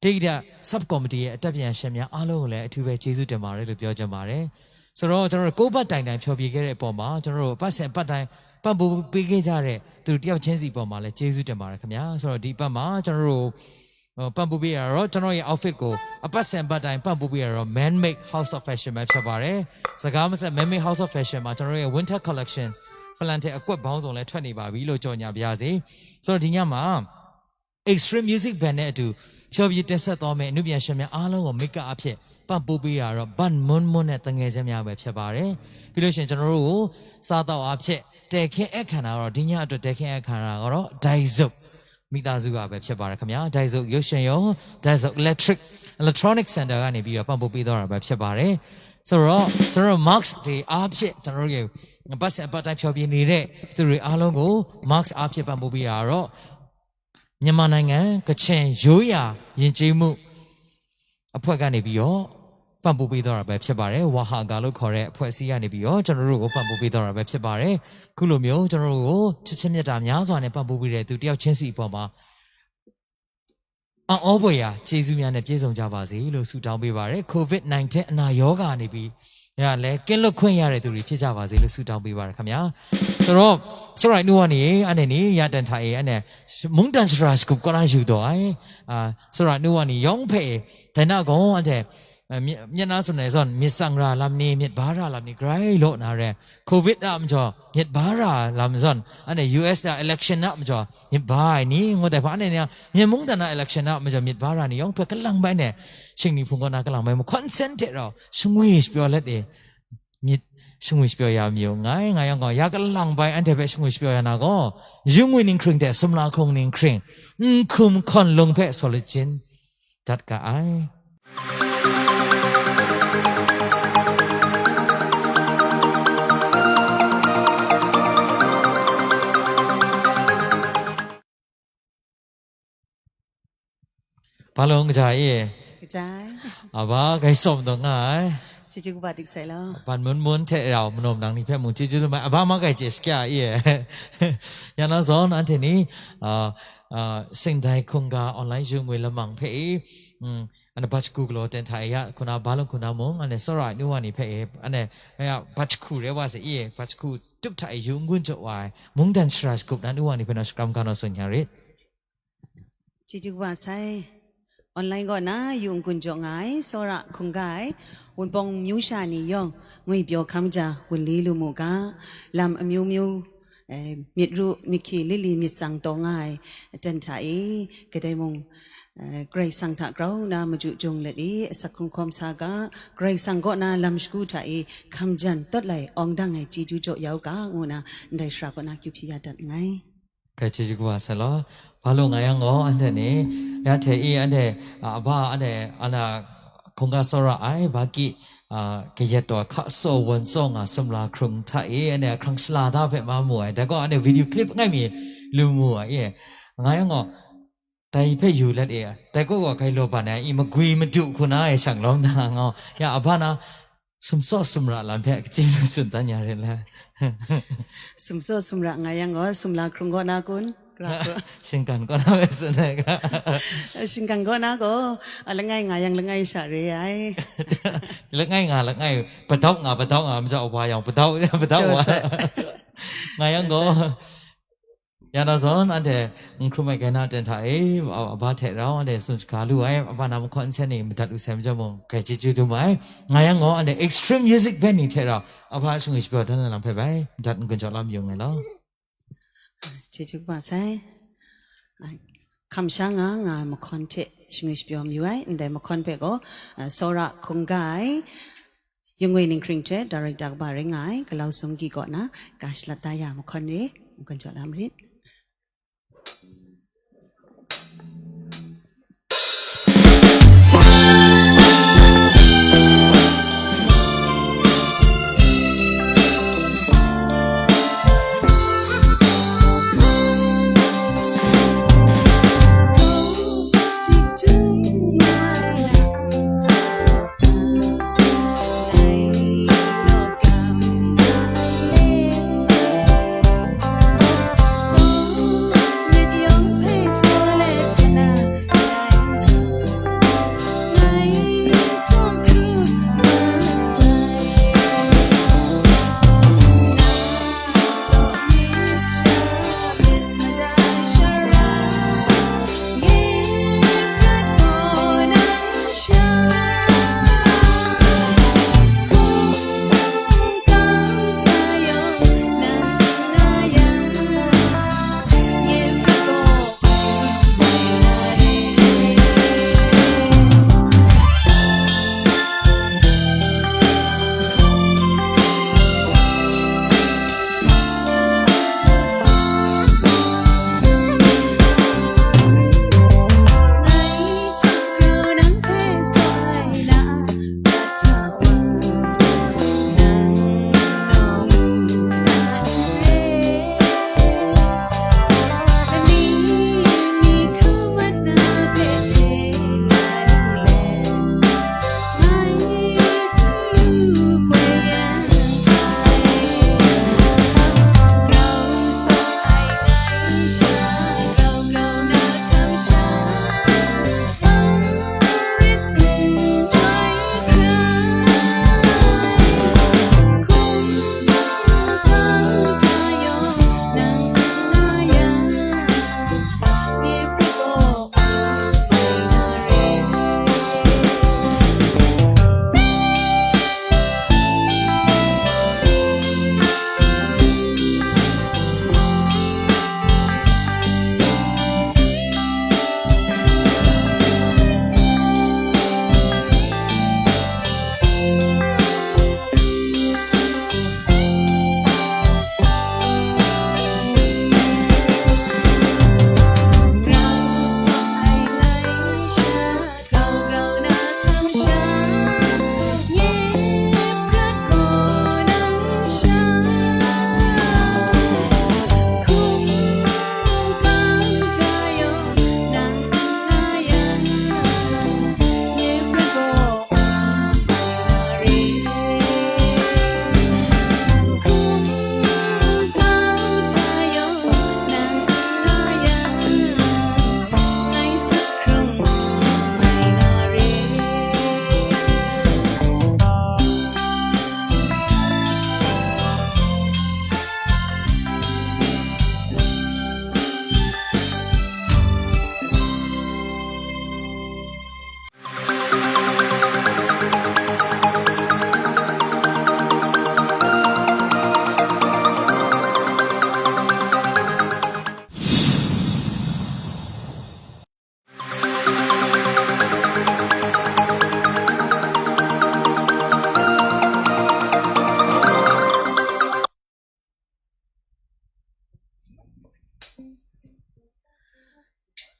Data Sub Committee ရဲ့ အတတ်ပညာရှင်များအားလုံးကိုလည်း အထူးပဲကျေးဇူးတင်ပါတယ်လို့ ပြောချင်ပါတယ်။ ဆိုတော့ ကျွန်တော်တို့ ကိုယ့်ဘက်တိုင်တိုင် ဖျော်ဖြေခဲ့တဲ့အပေါ်မှာ ကျွန်တော်တို့ ပတ်စံအပတ်တိုင်း ပံ့ပိုးပေးခဲ့ကြတဲ့ သူတယောက်ချင်းစီအပေါ်မှာလည်း ကျေးဇူးတင်ပါတယ်ခင်ဗျာ။ ဆိုတော့ ဒီအပတ်မှာ ကျွန်တော်တို့ ဟို ပံ့ပိုးပေးရတော့ ကျွန်တော်ရဲ့ outfit ကို အပတ်စံအပတ်တိုင်း ပံ့ပိုးပေးရတော့ Man Made House of Fashion ပဲဖြစ်ပါတယ်။ စကားမစက် Man Made House of Fashion မှာ ကျွန်တော်ရဲ့ Winter Collection Flanter အကွက်ပေါင်းစုံလည်း ထွက်နေပါပြီလို့ ကြေညာပါရစေ။ ဆိုတော့ ဒီညမှာ Extreme Music Band နဲ့အတူ ဖျော်ဖြေတင်ဆက်သွားမယ့် အနုပညာရှင်များအားလုံးကို makeup အဖြစ် ပံ့ပိုးပေးတာတော့ ဘန်မွန်းမွန်းနဲ့ သူငယ်ချင်းများပဲဖြစ်ပါတယ်။ ပြီးလို့ရှိရင် ကျွန်တော်တို့ကို စားသောက်အားဖြင့် တည်ခင်းဧည့်ခံတာကတော့ ဒီညအတွက် တည်ခင်းဧည့်ခံတာကတော့ ဒိုင်ဇုတ် မိသားစုကပဲဖြစ်ပါတယ်ခင်ဗျာ။ ဒိုင်ဇုတ်ရုပ်ရှင်ရော၊ ဒိုင်ဇုတ် Electric Electronic Center ကနေပြီးတော့ ပံ့ပိုးပေးသွားတာပဲဖြစ်ပါတယ်။ ဆိုတော့ ကျွန်တော်တို့ mask တွေအားဖြင့် ကျွန်တော်တို့ရဲ့ ပတ်စံအပတ်တိုင်း ဖျော်ဖြေနေတဲ့သူတွေအားလုံးကို mask အားဖြင့် ပံ့ပိုးပေးတာကတော့ မြန်မာနိုင်ငံ ကချင်ရိုးရာယဉ်ကျေးမှုအဖွဲ့ကနေပြီးတော့ ပံ့ပိုးပေးသွားတာပဲဖြစ်ပါတယ်။ ဝါဟာဂါလို့ခေါ်တဲ့အဖွဲ့အစည်းကနေပြီးတော့ ကျွန်တော်တို့ကို ပံ့ပိုးပေးသွားတာပဲဖြစ်ပါတယ်။ အခုလိုမျိုး ကျွန်တော်တို့ကို ချစ်ခြင်းမေတ္တာများစွာနဲ့ ပံ့ပိုးပေးတဲ့သူတယောက်ချင်းစီအပေါ်မှာ အံ့ဩဖွယ်ရာ ကျေးဇူးများနဲ့ ပြည့်စုံကြပါစေလို့ ဆုတောင်းပေးပါတယ်။ COVID nineteen အနာရောဂါနေပြီး ရလဲ ကင်းလွတ်ခွင့်ရတဲ့သူတွေ ဖြစ်ကြပါစေလို့ ဆုတောင်းပေးပါတယ်ခင်ဗျာ။ ဆိုတော့ စောရအိုက်နူဝါနေ အနေနဲ့ ရတန်ထိုင် အနေ မုန်တန်စရာစကုပ် ကလာယူတော့ အဲ အာ စောရအိုက်နူဝါနေ ရောင်းဖဲ တနကော အန်တဲ့ မျက်မျက်နှာစုံနဲ့ စွမ်း မြစ်စံရာလမ်းနေ မြစ်ဘာရာလမ်းနေ ကြိုက်လို့နားရဲ COVID အမကျော် မြစ်ဘာရာလမ်းစွမ်း အန်တဲ့ US အ election အမကျော် မြစ်ဘာနေ ငိုတဲ့ဖာ အနေနဲ့ မြစ်မုန်တန် election အမကျော် မြစ်ဘာရာနေ ရောင်းဖဲ ကလမ်းပိုင်းနဲ့ ရှင်နီဖုန်ကနာ ကလမ်းပိုင်းမှာ concentrate တော့ ရှငွေပြောလက်တယ် မြစ် ရှငွေပြောရမျိုး ငိုင်း ငိုင်းရောင်းကော ရကလမ်းပိုင်း အန်တဲ့ဖဲ ရှငွေပြောရနာကော ယူငွေနင်းခရင်တဲ့ စမလာခုံနင်းခရင် ခုမ်ခွန်လုံးဖဲ ဆိုလချင်း တတ်ကအိုင် ဘာလုံးကကြရဲ့ ကကြ အဘၣ်ဂိုက်စောင့်တော့ငါ ချစ်ချစ်ကပါတိတ်ဆိုင်လော ပန်မွန်းမွန်းထဲ့ရောင်မနုံနံၤဖဲမုန်ချစ်ချစ်သမိုင်းအဘၣ်မဂိုက်ကျဲစကြရဲ့ ရန်တော်စောနန်းထင်နီအာအာစင်တိုင်းခုံက online ယူငွေလမင်ဖဲအင်း အနဘတ်ကူကလောတင်ထိုင်ရခုနဘာလုံးခုနမုံအနစောရနူဝါနီဖဲအင်းအနဘတ်ကူရဲဝါစေအင်းဘတ်ကူတုတ်ထိုင်ယူငွေကြော်ဝါမုန်တန်စရာစကုပ်နူဝါနီဖဲနော်စကရမ်ကနော်ဆွန်ညာရစ် ချစ်ချစ်ကပါဆိုင် online ကောနာယုံကွန်ကြောင့်ငိုင်းစောရခုံဂိုင်းဝန်ပောင်မျိုးရှာနေရောင်ငွေပြောခမ်းကြဝန်လေးလူမှုကလမ်းအမျိုးမျိုးအဲမြစ်ရုမြစ်ခေလစ်လီမြစ်စံတော်ငိုင်းအတန်ထအေကဒဲမုံအဲဂရိတ်ဆန်ထဂရောင်းနာမကျူကျုံလက်အေအစခုံခွမ်ဆာကဂရိတ်ဆန်ကောနာလမ်းရှကူထအေခမ်းကြံတွတ်လိုက်အောင်ဒငယ်ကြည်ကျူကြော့ရောက်ကငိုနာဒိုင်ရှရာကောနာကျူဖြစ်ရတတ်ငိုင်း ကဲချစ်ချစ်ကွာဆက်လော Hpa lu nga yang gaw, anhte ni, ya hte i, anhte, a, aba, anhte, ana, hkungga tsawra ai, baki, a, kayat taw, hka saw, wan tsaw nga, sumla hkrung hta i, anhte, hkrang shala da hpe ma mu ai. Dai gaw, anhte, video clip ngai mi lu mu ai, i. Nga yang gaw, dai hpe yu let i, dai gaw gaw, kai law ban ai, i, magwi madu hku na e, shang lawm na, nga, ya, aba na, sumsaw sumra lam hpe, kaji na tsun dan ya rin la. Sumsaw sumra nga yang gaw, sumla hkrung gaw na kun? Ra gaw. Shinggan gaw na hpe tsun ai ga. Shinggan gaw na gaw, a, langai nga yang langai sha re ai. Langai nga, langai, padau nga, padau nga, majaw wa yang, padau, padau wa. Jaw sa. Nga yang gaw, ya na zawn, anhte, n hkrum ai kai na ten hta e, a, aba hte rau, anhte, tsun shaga lu ai, aba na mahkawn nsen ni, madat lu sai majaw mung, grai chyeju dum ai. Nga yang gaw, anhte, extreme music band ni hte rau, aba shingwi shapyaw dan na lam hpe bai, madat n gun jaw lam yung ai law. Chyeju kaba sai. Ai, kamsham nga nga ai mahkawn hte shingwi shapyaw mayu ai, ndai mahkawn hpe gaw, a, tsawra hkungga ai, Yungwi Ninghkring hte director kaba rai nga ai, Galau Sungki kaw na, ga shalat da ya mahkawn re, mahkawn jaw la marit.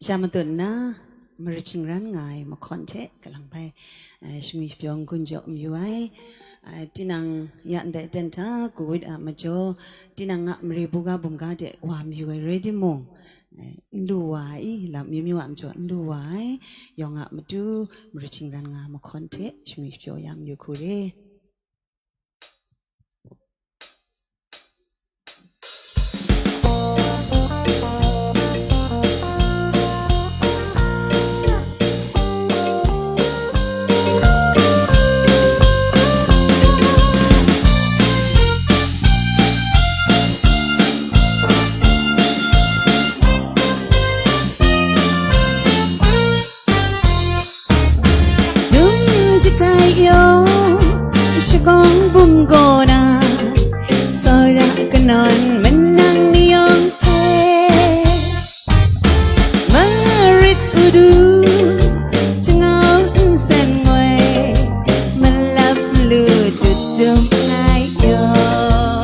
Tam matut nna, marit shingran nga ai mahkawn hte kalang bai, eh, shingwi shapyaw n-gun jaw mayu ai. Eh, tinang ya ndai ten hta, Covid a majaw, tinang a mare buga bumga de wa mayu ai rai timung, eh, n lu wa ai, lam amyu myu a majaw n lu wa ai, yawng a matu marit shingran nga ai mahkawn hte shingwi shapyaw ya mayu hku re. Dum jahkai yaw, shagawng bum gaw na, tsawra kanawn manang ni yawng hpe, marit udu, jangau nsen ngoi, malap malu dut dum ngai yaw.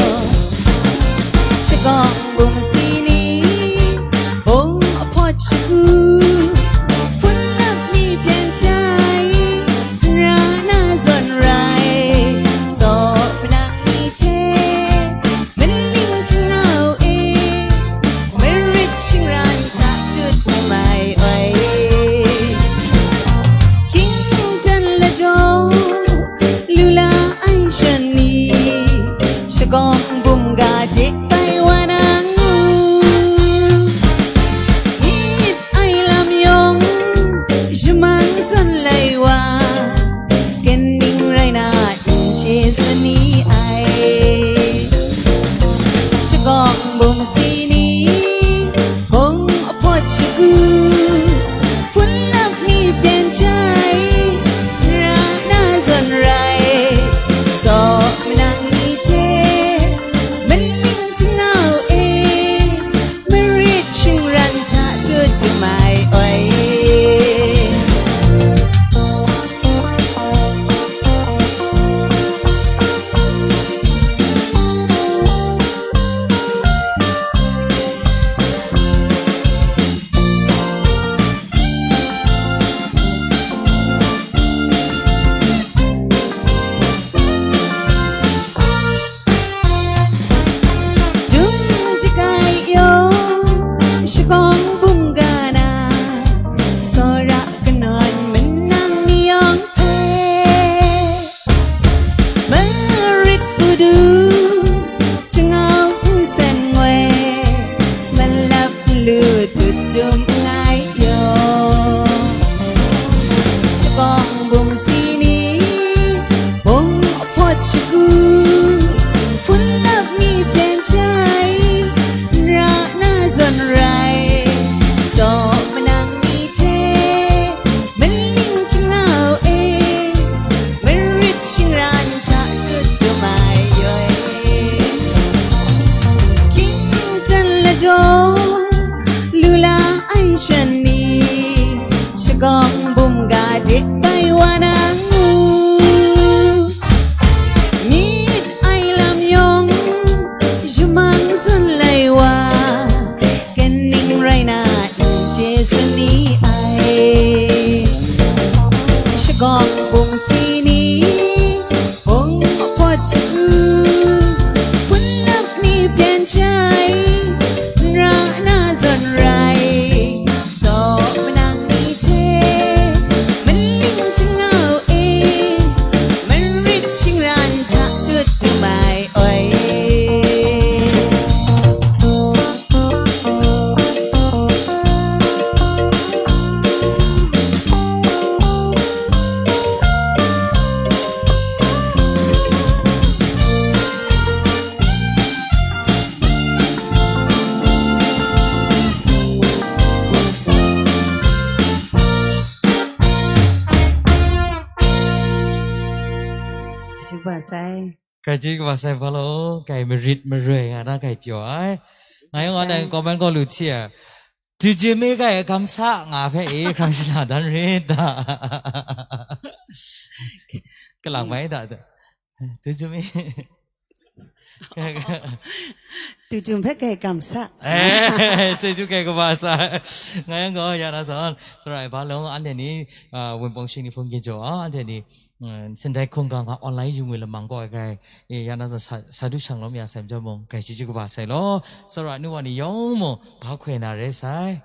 Shagawng bum si ni, bung ahpawt shagu, hpun lap ni byan jai, n ra na zawn rai, saw manang ni hte, maling jangau e, marit shingran hta tut mai oi. King tan ladaw, lu la ai shan ni, shagawng bum ga de bai wa na ngu. Myit ai lam yawng, shamang zawn lai wa, kaning rai na n chye sa ni ai. Shagawng bum si ni, bung ahpawt shagu, hpun lap ni byan jai, n ra na zawn rai, saw manang ni hte, maling jangau e, marit shingran hta tut dum ai oi. Dum jahkai yaw, shagawng bum ga na, tsawra kanawn manang ni yawng hpe, marit udu, jangau nsen ngoi, malap lu dut dum nngai yaw. Shagawng bum si ni, bung ahpawt shagu, hpun lap ni byan jai, n ra na zawn rai, saw manang ni hte, maling jangau e, marit shingran hta tut dum ai yoi. King tan ladaw, lu la ai shan ni, shagawng bum ga de bai wa na ngu. Myit ai lam yawng, shamang zawn lai wa, kaning rai na n chye sa ni ai. Shagawng bum si ni, bung ahpawt shagu, hpun lap ni byan jai, n ra na zawn rai, saw manang ni hte, maling jangau e, marit shingran hta tut dum ai oi. Chyeju kaba sai. Hkrai chyeju kaba sai, bala o, kai marit maroi nga na kai pyaw ai. Ngai yawng anhte comment kaw lu hti ai. Dujim e kai a kamsa nga hpe e hkrang shana dan rit ta. Kalang mai ta. Dujim e. Tutum hpe kai kam sa. Eh, chyeju kai kaba sa. Nga yang gaw, ya na zawn, tsawra ai ba long, anhte ni, ah, wunpawng shing ni hpung ginjaw, ah, anhte ni, mm, sindai hkungga nga online yu ngwi lamang kaw ai grai, eh, ya na zawn sa, sa du shang lawm ya sai majaw mung, grai chyeju kaba sai law. Tsawra nu wa ni yawng mung, ba hkoi na re sai.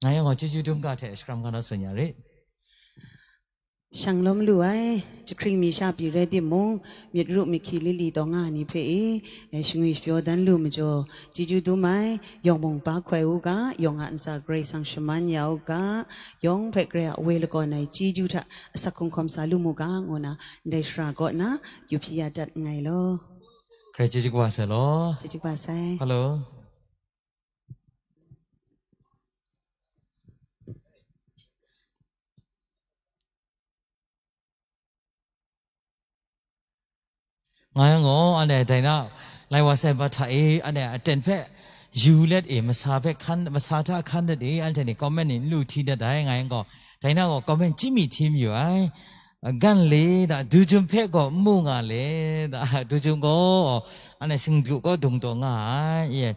Nga yang gaw, chyeju dum ga hte, shakram ga naw tsun ya rit. Shang lawm lu ai, jahkring mi sha pyi rai timung, myit ru myit hkyi lili taw nga ai ni hpe e, e, shangwi shapyaw dan lu majaw, chyeju dum ai, yawng mung ba hkoi u ga, yawng a ntsa Karai Kasang shaman ya u ga, yawng hpe Karai a woi lakawn ai chyeju hta asak hkungkawm sa lu mu ga, ngu na, ndai shara kaw na, yu hpyi ya dat nngai law. Karai chyeju kaba sai law. Chyeju kaba sai. Hello. Nga yang gaw, anhte dai na, lai wa sai ba hta e, anhte aten hpe yu let e, masa hpe hkan, masa hta hkan let e, anhte ni comment ni n lu hti dat ai, nga yang gaw, dai na gaw comment chyim mi hti mayu ai. Gan le da, dujum hpe gaw n mu nga le da, dujum gaw, anhte shingdu kaw dung taw nga ai, ye.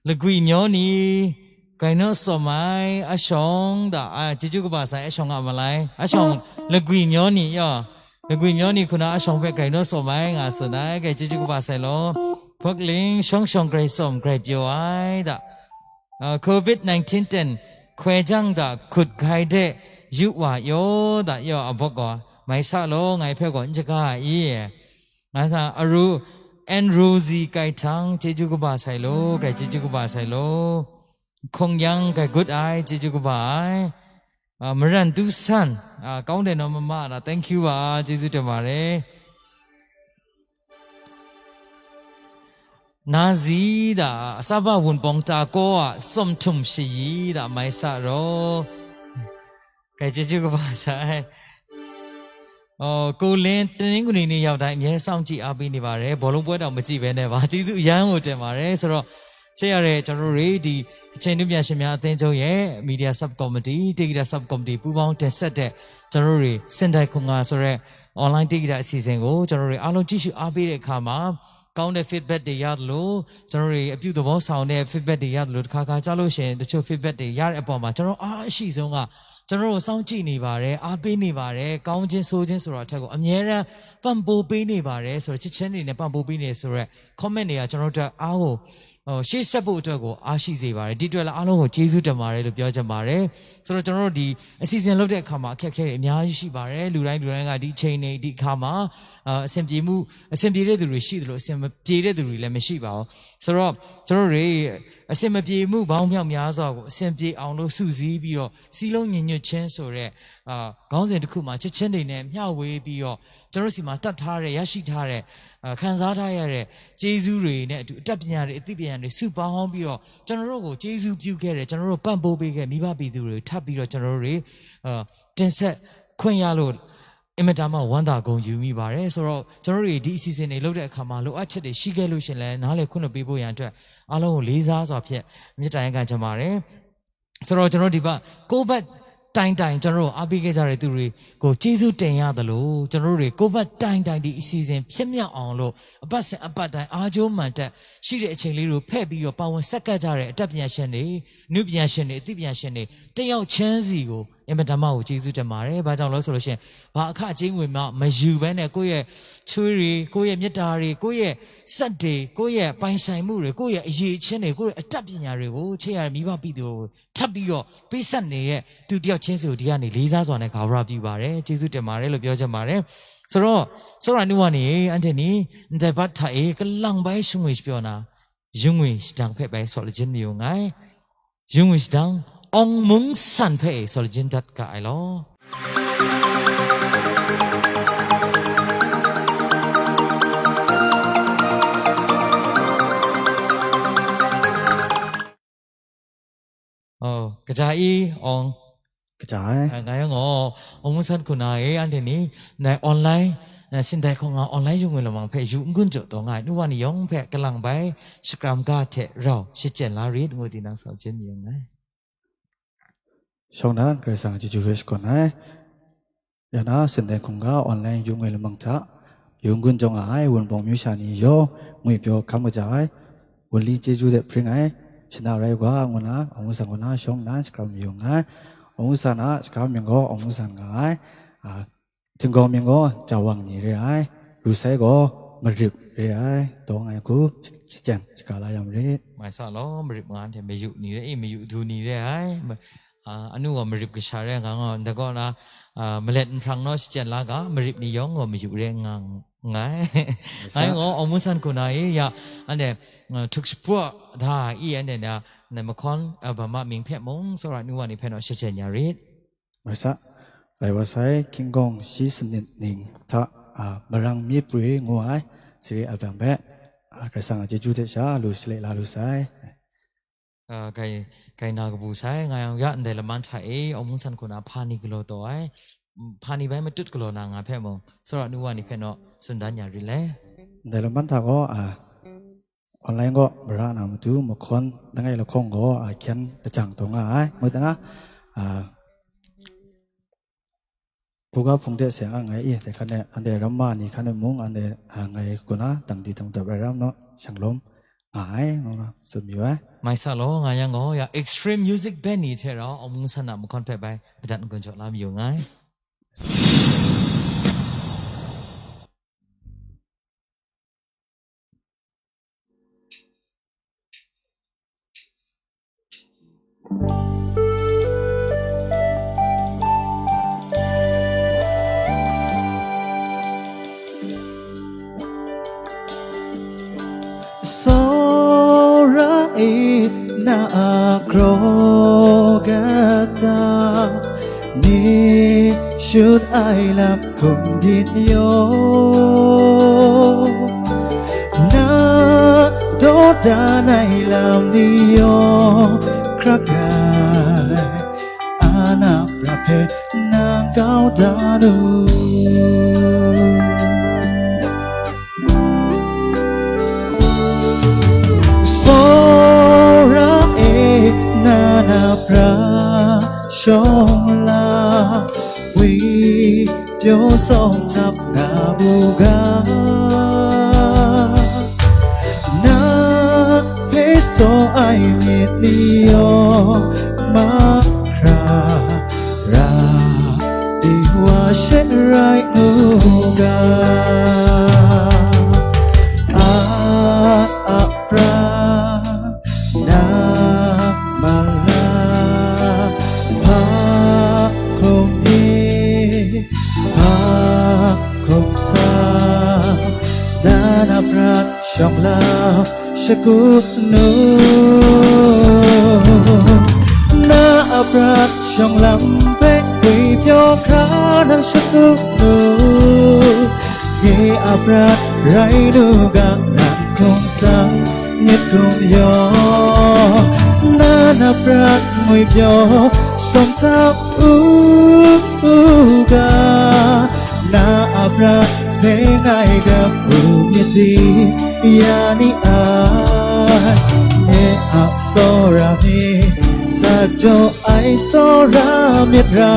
Lagwi myaw ni, grai naw tsawm ai, ashawng da, a, chyeju kaba sai, ashawng a malai, ashawng, lagwi myaw ni, yaw, lagwi myaw ni hku na ashawng hpe grai naw tsawm ai, nga tsun ai, grai chyeju kaba sai law. Hpawk ling, shawng shawng grai tsawm, grai pyaw ai, da. A, covid nineteen ten, hkoi jang da, hkut hkai de, yu wa yaw, da, yaw, a bawk gaw, mai sa law, ngai hpe gaw n jaga ai, i. Nga sa, aru, N Rosie Kaitang, chyeju kaba sai law, grai chyeju kaba sai law. Hkawng yang grai gut ai, chyeju kaba ai. A, Maran Tu San, a, kawng de naw mama na, thank you ba, chyeju tem ma re. Nazi da, Saba Wunpawng Ta Kaw a, Sawm Htum Shayi da, mai sa raw. Grai chyeju kaba sai. Oh, ကိုလင်း တနင်္ဂနွေနေ့ရောက်တိုင်း အမြဲစောင့်ကြည့်အားပေးနေပါတယ်။ ဘောလုံးပွဲတောင်မကြည့်ဘဲနဲ့ပါ။ ကျေးဇူးအရမ်းကိုတင်ပါတယ်။ ဆိုတော့ ချစ်ရတဲ့ ကျွန်တော်တို့တွေ ဒီ ကချင်နုပညာရှင်များအသင်းချုပ်ရဲ့ Media Sub Committee တေဂီတ Sub Committee ပူးပေါင်းတင်ဆက်တဲ့ ကျွန်တော်တို့တွေ စင်တိုင်ခွန်ငါဆိုတဲ့ online တေဂီတအစီအစဉ်ကို ကျွန်တော်တို့တွေအားလုံးကြည့်ရှုအားပေးတဲ့အခါမှာ ကောင်းတဲ့ feedback တွေရသလို ကျွန်တော်တို့တွေအပြုသဘောဆောင်တဲ့ feedback တွေရသလို တစ်ခါခါကြားလို့ရှိရင် တချို့ feedback တွေရတဲ့အပေါ်မှာ ကျွန်တော်အားအရှိဆုံးက ကျွန်တော်တို့စောင့်ကြည့်နေပါတယ်၊ အားပေးနေပါတယ်၊ ကောင်းခြင်းဆိုးခြင်းဆိုတာအထက်ကို အမြဲတမ်းပံ့ပိုးပေးနေပါတယ်ဆိုတော့ ချစ်ခြင်းတွေနဲ့ပံ့ပိုးပေးနေဆိုတော့ comment တွေက ကျွန်တော်တို့အတွက်အားကို ဟို ရှေ့ဆက်ဖို့အတွက်ကို အားရှိစေပါတယ်။ ဒီအတွက်လည်း အားလုံးကိုကျေးဇူးတင်ပါတယ်လို့ ပြောချင်ပါတယ်။ ဆိုတော့ ကျွန်တော်တို့ ဒီအစီအစဉ်လုပ်တဲ့အခါမှာ အခက်အခဲတွေအများကြီးရှိပါတယ်။ လူတိုင်းလူတိုင်းက ဒီအချိန်နေ ဒီအခါမှာ အာ အဆင်ပြေမှု အဆင်ပြေတဲ့သူတွေရှိသလို အဆင်မပြေတဲ့သူတွေလည်းမရှိပါဘူး။ ဆိုတော့ ကျွန်တော်တို့တွေ အဆင်မပြေမှုပေါင်းမြောက်များစွာကို အဆင်ပြေအောင်လို့ စုစည်းပြီးတော့ စည်းလုံးညီညွတ်ခြင်းဆိုတဲ့ အာ ခေါင်းစဉ်တစ်ခုမှာ ချက်ချင်းတွေနဲ့မျှဝေပြီးတော့ ကျွန်တော်တို့ဆီမှာတတ်ထားတဲ့ ရရှိထားတဲ့ အာ ခံစားထားရတဲ့ ကျေးဇူးတွေနဲ့အတူ အတတ်ပညာတွေ အသိပညာတွေ စုပေါင်းပြီးတော့ ကျွန်တော်တို့ကို ကျေးဇူးပြုခဲ့တဲ့ ကျွန်တော်တို့ ပံ့ပိုးပေးခဲ့ မိဘပြည်သူတွေကို ထပ်ပြီးတော့ ကျွန်တော်တို့တွေ အာ တင်ဆက်ခွင့်ရလို့ အင်မတန်မှ ဝမ်းသာဂုဏ်ယူမိပါတယ်။ ဆိုတော့ ကျွန်တော်တို့တွေ ဒီအစီအစဉ်တွေလုပ်တဲ့အခါမှာ လိုအပ်ချက်တွေရှိခဲ့လို့ရှိရင်လည်း နားလည်ခွင့်လွှတ်ပေးဖို့ရန်အတွက် အားလုံးကိုလေးစားစွာဖြင့် မေတ္တာရပ်ခံချင်ပါတယ်။ ဆိုတော့ ကျွန်တော်တို့ ဒီဘက် ကိုယ့်ဘက်တိုင်တိုင် ကျွန်တော်တို့ အားပေးခဲ့ကြတဲ့သူတွေကို ကျေးဇူးတင်ရသလို ကျွန်တော်တို့တွေ ကိုယ့်ဘက်တိုင်တိုင် ဒီအစီအစဉ်ဖြစ်မြောက်အောင်လို့ အပတ်စဉ်အပတ်တိုင်း အားကြိုးမန်တက် ရှိတဲ့အချိန်လေးတွေကို ဖဲ့ပြီးတော့ ပါဝင်ဆက်ကပ်ကြတဲ့ အတတ်ပညာရှင်တွေ၊ နုပညာရှင်တွေ၊ အသိပညာရှင်တွေ တစ်ယောက်ချင်းစီကို အင်မတန်မှကို ကျေးဇူးတင်ပါတယ်။ ဘာကြောင့်လဲဆိုလို့ရှိရင် ဘာအခကြေးငွေမှ မယူဘဲနဲ့ ကိုယ့်ရဲ့ချွေးတွေ၊ ကိုယ့်ရဲ့မေတ္တာတွေ၊ ကိုယ့်ရဲ့စက်တွေ၊ ကိုယ့်ရဲ့ပိုင်ဆိုင်မှုတွေ၊ ကိုယ့်ရဲ့အရည်အချင်းတွေ၊ ကိုယ့်ရဲ့အတတ်ပညာတွေကို ချစ်ရတဲ့မိဘပြည်သူတွေကို ထပ်ပြီးတော့ ပေးဆပ်နေတဲ့သူတစ်ယောက်ချင်းစီကို ဒီကနေလေးစားစွာနဲ့ ဂါဝရပြုပါတယ်။ ကျေးဇူးတင်ပါတယ်လို့ ပြောချင်ပါတယ်။ ဆိုတော့ စောရနုဝါနေ အန်ထနီ န်တိုင်ပတ်ထါ အေ ကလံၢ်ဘၢႆး ရှုံးငွေ ရှပြောနာ ယုံငွေ ရှတံ ဖဲ ဘဲ ဆော်လခြင်း မယုံငိုင် ယုံငွေ ရှတံ အောင်မုန်းဆန် ဖဲ ဆော်လခြင်း တတ် က အိုင် လီၤ. ကကြာအီ အောင် ကကြာ အဲ ငါယင်း အောင်မုန်းဆန် ခုန အေ အန်ထနီ န online စင်တိုင်ခွန်ငါ online ယုံငွေ လမံ ဖဲ ယူ ငွန်း ကြော် တော် ငါ နုဝါ နီ ယောင် ဖဲ ကလံၢ်ဘၢၣ် ရှကြမ် ဂါ ထဲ ရောင် ရှစ်ကျက် လါ ရစ် ငွေ တင် နောက် ဆောင် ခြင်း မယုံငိုင် ရှောင်းနန်း ကရစံ ချစ်ချူဝဲ ရှ် ကွန် နၢ် ယနာ် စင်တိုင်ခွန်ငါ online ယုံငွေ လမံ ထါ yawng gun jawng nga ai Wunpawng amyu sha ni yawng ngwi pyaw hkam kaja ai, wunli chyeju hte hpring ai shana rai u ga, ngu na, Awng Wun San kaw na shawng nnan shakram mayu nngai. Awng Wun San a shakram mying gaw Awng Wun San nga ai, a, Htinggaw mying gaw Jawang ni re ai, Lusai gaw Marip re ai, dawng ai hku shachyen shaga la ya marit. Mai sa law, Marip nga hte mayu ni re i, mayu du ni re ai. Ma-, a, anu gaw Marip kasha re nga ngaw, nda gaw na, a, malet nhprang naw shachyen la ga, Marip ni yawng gaw mayu re nga nngai. Mai sa. Ngai gaw Awng Wun San kaw na i, ya, anhte, a, htuk shapraw da i, anhte na, na mahkawn, a, bama mying hpe mung, tsawra nu wa ni hpe naw shachyen ya rit. Mai sa, lai wa sai, King Kong shi sanit ning hta, a, marang mi pri ngu ai, sari a byang hpe, a, Karai Kasang a chyeju hte sha lu shalai la lu sai. A, kai, kai na kabu sai, nga yang ya ndai laman hta e, Awng Wun San kaw na hpa ni galaw taw ai, m, hpa ni bai matut galaw na nga hpe mung, tsawra nu wa ni hpe naw tsun dan ya rit le. Ndai laman hta gaw, a, online gaw mara na matu mahkawn langai lahkawng gaw, a, hkyen lajang taw nga ai. Ngut na, a, buga hpung de seng a ngai i, de hkan e, anhte ramma ni hkan e mung, anhte, a, ngai kaw na dang di dang dap rai ram naw, shanglawm nga ai, ngu na tsun mayu ai. Mai sa law, nga yang gaw, ya Extreme Music Band ni hte rau Awng Wun San a mahkawn hpe bai madat n-gun jaw la mayu nngai. Tsawra e na a kraw kata, ni shut ai lam hkum dit yaw, na dawdan ai lam ni yaw hkrak ai, a na prat hpe nang kau dan u. Tsawra e na na pra shawng la, wi pyaw sawng htap nga bu ga, na hpe saw ai myit ni yaw mahkra ra, di wa she rai u ga. A, a pra na ma la, hpa hkum ni, hpa hkum sa, na na prat shawng la, shagu nu, na a prat shawng lam hpe ngwi pyaw hkra nang shagu nu, nye a prat rai nu ga nang hkum sang, myit hkum yaw, na na prat ngwi pyaw sawm htap u ga, na a prat hpe ngai gam u myit di, ya ni ai, nye a tsawra myit, sa jaw ai tsawra myit ra,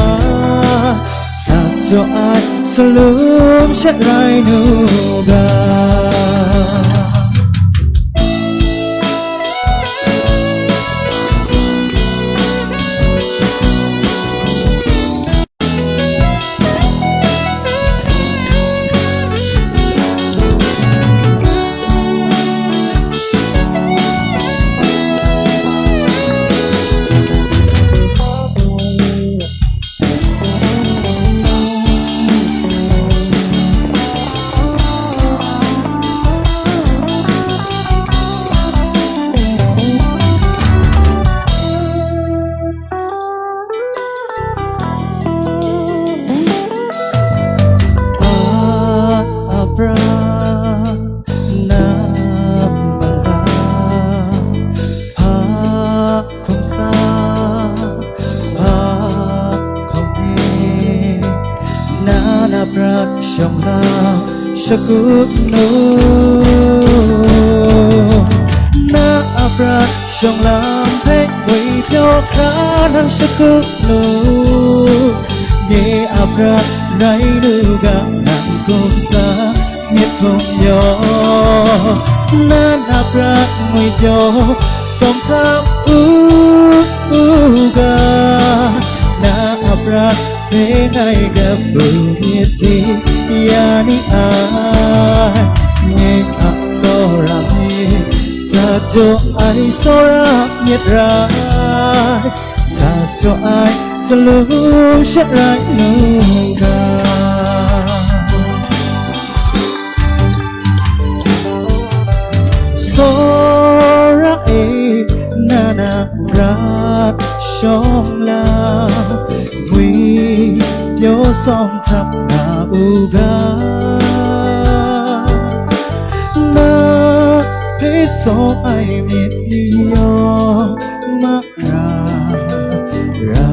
sa jaw ai salum shat rai nu ga. A, a pra na ma la, hpa hkum sa, hpa hkum ni, na na prat shawng la, shagu nu, na a prat shawng lam hpe ngwi pyaw hkra nang shagu nu, nye a prat rai nu ga nang hkum sa, nye Htung yawng, na na prat ngwi pyaw, sawm htam u, u ga, na a prat hpe ngai kabu myit hte ya ni ai, nye a tsawra myit, sa jaw ai tsawra myit rai. Sa jaw ai salu shat rai nu ga. Tsawra e, na na prat shawng la, ngwi pyaw sawm htam na u ga. Na hpe sawm ai myit ni yawng ma ra, ra,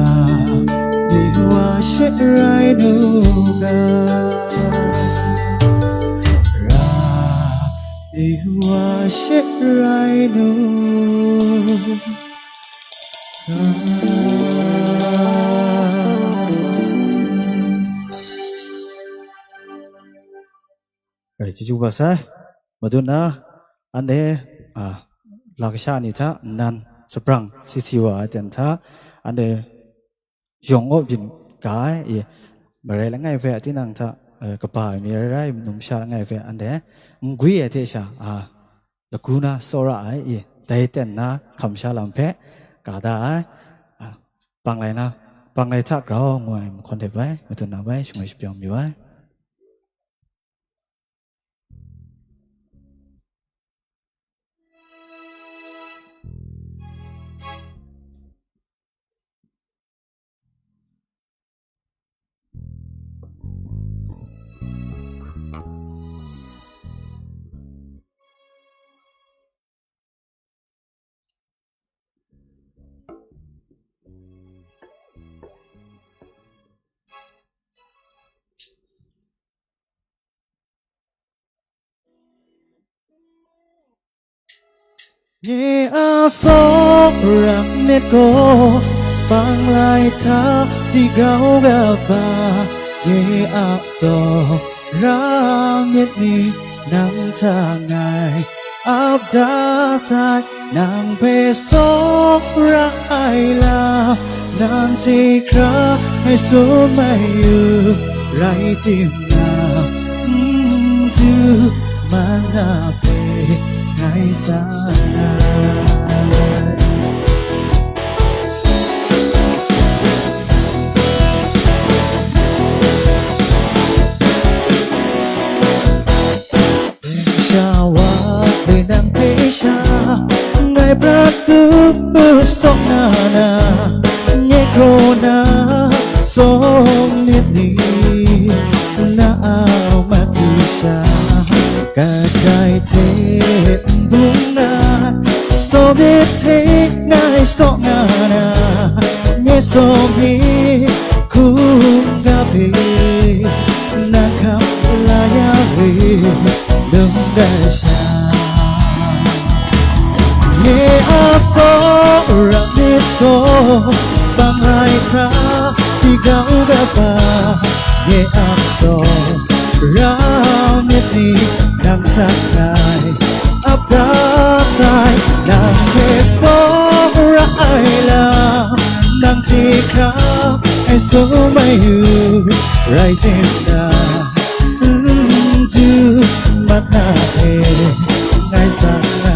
di wa she rai nu ga, ra, di wa she rai nu ga. Rai, chyeju kaba sai. Madun na, anhte, a, lakasha ni hta nnan shabrang si si wa ai ten hta, anhte yawng aw byin ga ai, e, marai langai hpe, tinang hta, e, kaba ai mi rai rai, numsha langai hpe anhte n gwi ai hte sha, a, lagu na tsawra ai, e, dai ten na hkam sha lam hpe ga da ai, a, panglai na, panglai hta grau ngu ai mahkawn hte bai, madun na bai, shangai shapyawng mayu ai. Nye a tsawra myit gaw, panglai hta di grau ga ba, nye a tsawra myit ni nang hta ngai ap da sai, nang hpe tsawra ai lam, nang chye hkra ngai tsun mai u, rai timung, n du man na hpe ngai sa ai. Sha wa le nang hpe sha, ngai prat tu up sawk na na, nye hkraw na tsawm myit ni, na a matu sha, kadai hte n bung na, tsawm myit hte ngai sawk na na, nye tsawm myit hkungga hpe, nang hkap la ya re, lung dat sha. Nye a tsawra myit gaw, bang ai hta di grau ga ba, nye a tsawra myit ni nang hta ngai ap da sai, nang hpe tsawra ai lam, nang chye hkra ngai tsun mai u, rai tim ta, n du mat na hpe ngai sa na.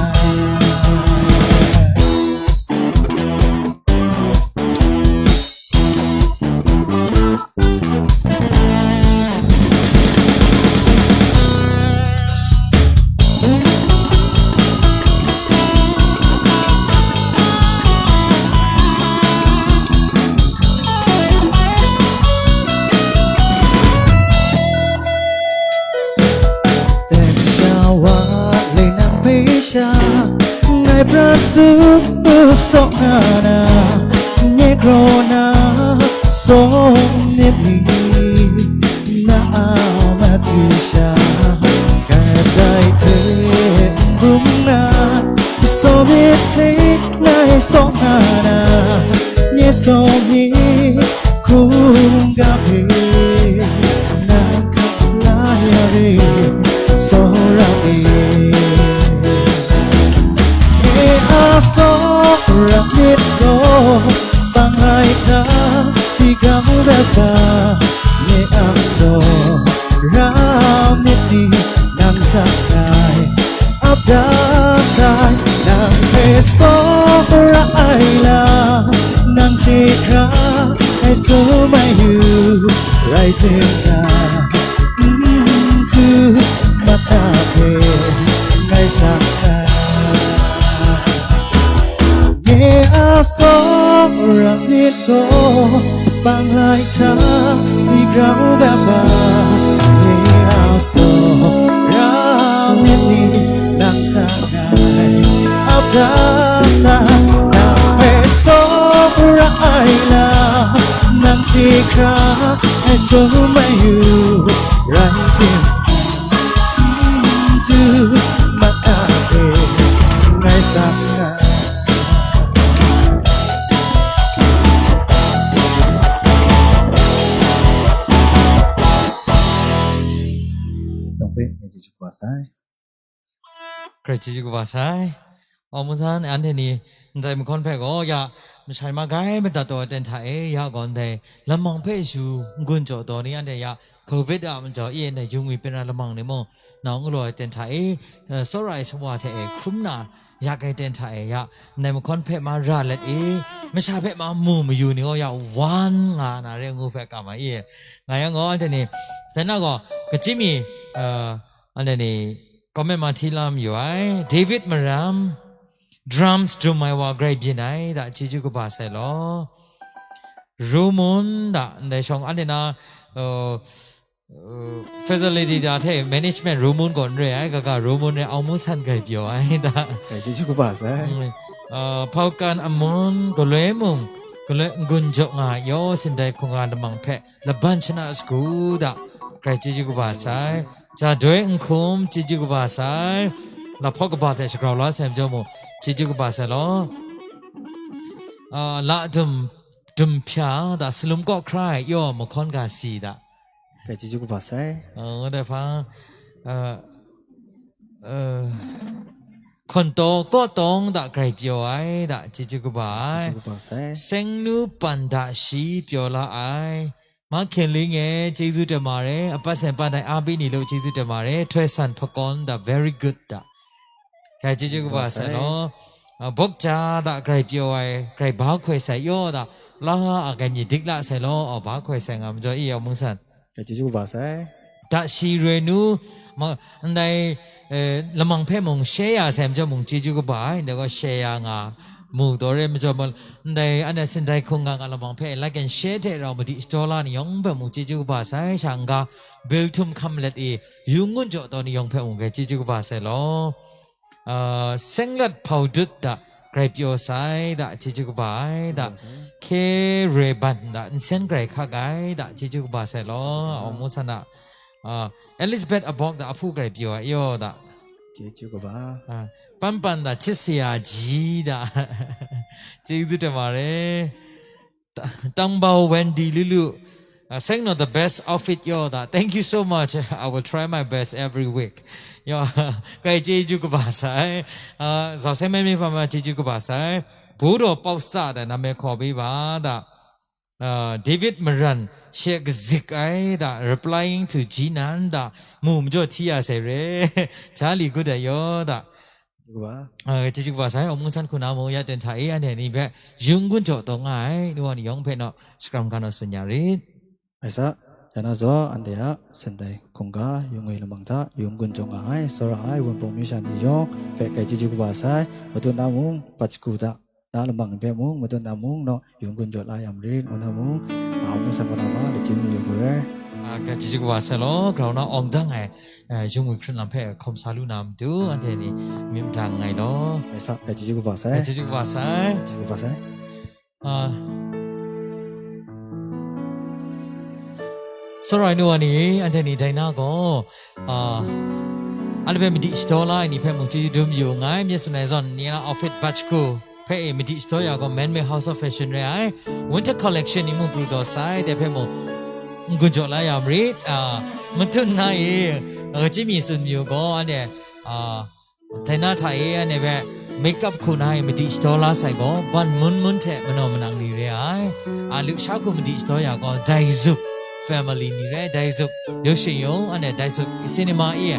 Teng sha wa le nang hpe sha, ngai prat tu up sawk na na, nye hkraw na tsawm myit ni, na a matu sha, kadai hte n bung na, tsawm myit hte ngai sawk na na, nye tsawm myit hkungga hpe, nang hkap la ya re, tsawm Rai tim na, mm, tu mata pe ngai sa na. Nye a so ra nit ko, bang lai ta, ni grau da ba. Nye a so ra nit ni, nang ta ngai ap da sa, nang hpe sawp ra ai lam, nang hte hkra ai sawm ai yu, rai tim, tu mat a e, ngai sa nga. Nang hpe ngai chyeju kaba sai. Grai chyeju kaba sai. Aw, mungsan, anhte ni ndai mahkawn hpe gaw, ya, mashai ma grai madat taw ai ten hta e, ya gaw ndai lamang hpe shu n-gun jaw taw ni, anhte ya, covid a majaw e ndai yu ngwi pyan ra lamang ni mung, nau n galaw ai ten hta e, eh, tsawra ai shawa hte e hkrum na, yak ai ten hta e, ya, ndai mahkawn hpe ma ra let e, masha hpe ma mu mayu ni gaw, ya, wan nga na re ngu hpe kam ai e. Nga yang gaw, anhte ni, dan na gaw, kachyim mi, eh, anhte ni, comment ma hti la mayu ai. David Maram, drums dum ai wa grai byin ai, da chyeju kaba sai law. Rumun, da, ndai shawng anhte na, uh, uh, facility da hte management Rumun gaw n re ai, kaga Rumun re, Aung Mung San grai pyaw ai, da. Grai chyeju kaba sai. Mm, uh, Hpaukan Amun, galoi mung, galoi n-gun jaw nga ai yaw, Sindai hkungga lamang hpe, laban shana shagu da, grai chyeju kaba sai. Jadoi Nhkum, chyeju kaba sai. Lahpawt kaba hte shagrau la sai majaw mung, chyeju kaba sai law. Ah, la dum, dum hpya da, salum kaw hkra ai yaw mahkawn ga si da. Grai chyeju kaba sai. Ah, ngu dai hpa, ah, ah, hkawn taw kaw tawng da grai pyaw ai da, chyeju kaba ai. Chyeju kaba sai. Sengnu pan da shi pyaw la ai. Ma Hkyen Ling e, chyeju tet ma re, apat sen pan ai a bi ni lu chyeju tet ma re, Htoi San Hpakawn da, very good da. Grai chyeju kaba sai law. Ah, Bok Ja da grai pyaw ai, grai ba hkoi sai yaw da, la a grai myit dik la sai law, aw ba hkoi sai nga majaw i yaw mung san. Grai chyeju kaba sai. Da shi roi nu, ma, ndai, eh, lamang hpe mung share ya sai majaw mung chyeju kaba ai, ndai gaw share ya nga mu taw re majaw mung, ndai anhte Sindai hkungga nga lamang hpe like and share hte rau madi shadaw la ni yawng hpe mung chyeju kaba sai, sha n-ga bil htum hkam let i, yu n-gun jaw taw ni yawng hpe mung grai chyeju kaba sai law. Ah, Senglat Hpau Dut da, grai pyaw sai da, chyeju kaba ai da, Hke Roi Ban da, nsen grai hkak ai da, chyeju kaba sai law, Aung Mung San a, ah, Elizabeth Abok da, ahpu grai pyaw ai yaw da. Chyeju kaba. Ah, Pan Pan da, Chit Saya Ji da. Chyeju tet ma re. Ta-, Tangbau Wendy Lulu, uh, Seng no the best outfit yaw da. Thank you so much. I will try my best every week. Yaw, grai chyeju kaba sai. Uh, zau sai mai mi hpa ma chyeju kaba sai. Budaw Pau Sa da, nam e hkaw bi ba da. Uh, David Maran, she kazik ai da, replying to Jinan da, mu majaw hti ya sai re. Charlie good ai yaw da. Chyeju kaba. Ah, chyeju kaba sai, Aung Mung San hku na mung ya ten hta e, anhte ni hpe yu n-gun jaw taw nga ai, nu wa ni yawng hpe naw, shakram ga naw tsun ya rit. Ai sa, ya na zaw, anhte a Sindai hkungga, yu ngwi lamang hta, yu n-gun jaw nga ai, tsawra ai, Wunpawng myu sha ni yawng hpe grai chyeju kaba sai, matut na mung, pat shagu hta, na lamang ni hpe mung, matut na mung, naw, yu n-gun jaw la ya marit, ngu na mung, Aung Mung San hku na ma, lachyum yu gu re. Ah, grai chyeju kaba sai law, grau na awng dang ai, eh, yu ngwi hkrun lam hpe hkawm sa lu na matu, anhte ni myit madan nngai law. Ai sa, grai chyeju kaba sai. Grai chyeju kaba sai. Grai chyeju kaba sai. Ah. Tsawra ai nu wa ni, anhte ni dai na gaw, ah, anhte hpe madi shadaw la ai ni hpe mung chyeju dum yu nngai, myit tsun ai zawn, ni na outfit bat shagu hpe e madi shadaw ya gaw, Man Made House of Fashion re ai, Winter Collection ni mung pru taw sai, dai hpe mung n-gun jaw la ya marit, ah, matut na e, ah, kachyim mi tsun mayu gaw, anhte, ah, dai na hta e, anhte hpe makeup hku na e madi shadaw la sai gaw, ban mun mun hte manaw manang ni re ai, a, lusha hku madi shadaw ya gaw, Daizuk family ni re, Daizuk, Liu Shin Yung, anhte Daizuk cinema e,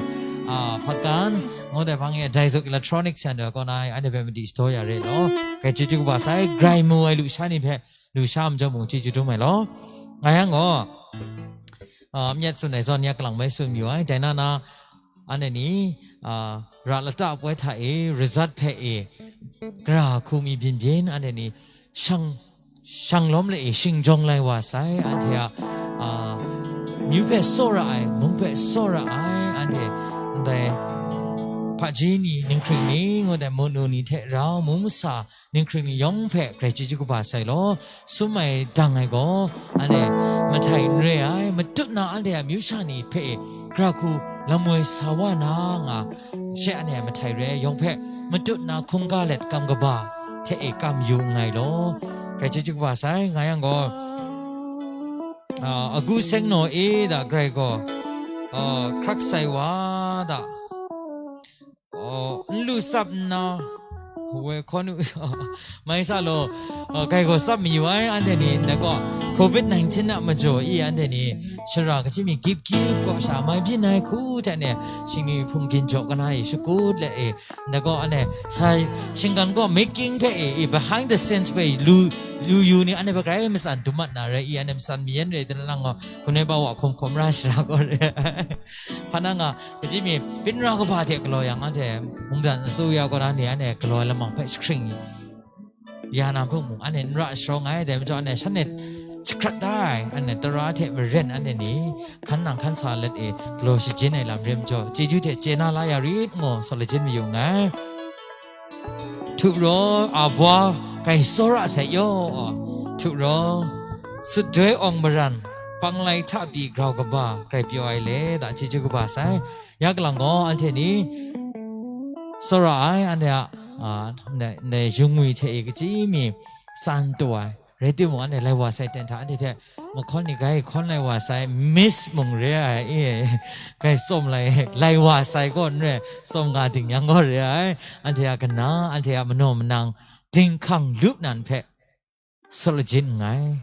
ah, hpakan, ngu dai hpang e, Daizuk Electronics yan kaw na e, anhte hpe madi shadaw ya re law, grai chyeju kaba sai, grai mu ai lusha ni hpe, lusha majaw mung chyeju dum ai law. Nga yang gaw, a, myit tsun ai zawn ya kalang bai tsun mayu ai. Dai na na, anhte ni, a, ra lata poi hta e, razat hpe e, gara hku mi byin byin, anhte ni shang, shang lawm le e, shing jawng lai wa sai, anhte a, a, myu hpe tsawra ai, mung hpe tsawra ai, anhte ndai hpaji ni, ninghkring ni, ngu dai munu ni hte rau, mung masa, ninghkring ni yawng hpe grai chyeju kaba sai law, sum ai dang ai gaw, anhte mahtai n re ai, matut na anhte a amyu sha ni hpe e, gara hku lam woi sa wa na nga, she anhte a mahtai re ai yawng hpe, matut na hkungga let kam kaba hte e kam yu nngai law, grai chyeju kaba sai, nga yang gaw, a, agu seng naw e da grai gaw, a, hkrak sai wa da, a, n lu tsap nna, woi hkawn u, mai sa law, a, grai gaw tsap mayu ai, anhte ni, ndai gaw, covid nineteen a majaw i, anhte ni, shara kaji mi gip gip kaw sha, mai byin ai hku hte ne, shingni hpung gin jaw kana e, shakut let e, ndai gaw, anhte, sa, shinggan gaw making hpe e, e, behind the scenes hpe lu, lu yu ni, anhte hpe grai matsan dum mat na rai i, anhte matsan mayan re, dai na lang gaw, gunai ba wa hkum hkum ra shara gaw re ai. Hpa na nga, kaji mi, byin ra kaba hte galaw yang, anhte mungdan asuya kaw na ni, anhte galaw ai lamang hpe jahkring ya na hpung mung, anhte n ra sharawng ai, dai majaw, anhte shanhte jahkrat da ai, anhte tara hte maren, anhte ni hkan nang hkan sa let e, galaw shajin ai lam re majaw, chyeju hte chye na la ya rit, ngu saw lajin mayu nngai. Htu raw, a bwa, grai tsawra sai yaw, htu raw, sut doi awng maran, panglai hta pyi grau kaba, grai pyaw ai le, da chyeju kaba sai. Ya kalang gaw, anhte ni, tsawra ai, anhte a, a, ndai, ndai yungwi hte e kaji mi, san taw ai, rai timung, anhte lai wa sai ten hta, anhte hte mahkawn ni grai hkawn lai wa sai, Miss mung re ai, e, grai tsawm lai, lai wa sai gaw n re, tsawm nga ding yang gaw re ai, anhte a kana, anhte a manaw manang, dinghkang lu nan hpe saw lajin nngai.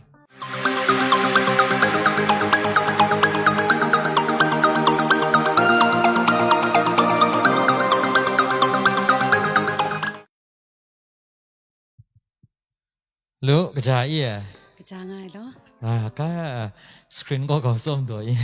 Lu, kaja i e? Kaja nga ai law. Ah, ka, screen gaw grau tsawm taw i.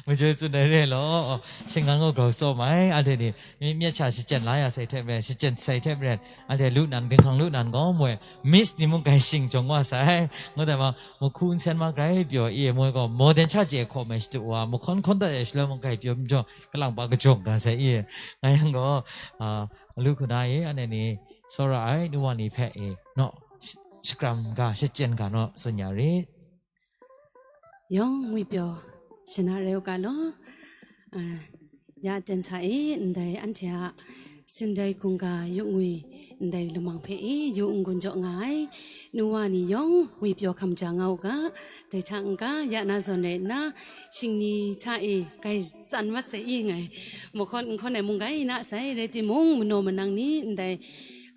Majoi tsun ai re law, shinggan gaw grau tsawm ai, anhte ni, mi, myit sha shachyen la ya sai hte maren, shachyen sai hte maren, anhte lu nan, dinghkang lu nan gaw moi, Miss ni mung grai shing jawng wa sai, ngu dai ma, mahku nsen ma grai pyaw i, moi gaw, modern cha je hkaw mai shadu wa, mahkawn hkawn dat ai shaloi mung grai pyaw majaw, kalang pa kajawng ga sai i, nga yang gaw, a, lu hku na i, anhte ni, tsawra ai, nu wa ni hpe e, naw, sh-, shakram ga, shachyen ga naw, tsun ya rit. Yawng ngwipyaw shana rai u ga law, a, ya ten hta e, ndai anhte a sindai hkungga yu ngwi, ndai lamang hpe e, yu n-gun jaw nga ai, nu wa ni yawng ngwipyaw hkam ja nga u ga, dai hta n-ga, ya na zawn rai nna, shingni hta e, grai tsan mat sai i ngai, mahkawn n hkawn ai mung grai na sai, rai timung, manaw manang ni, ndai,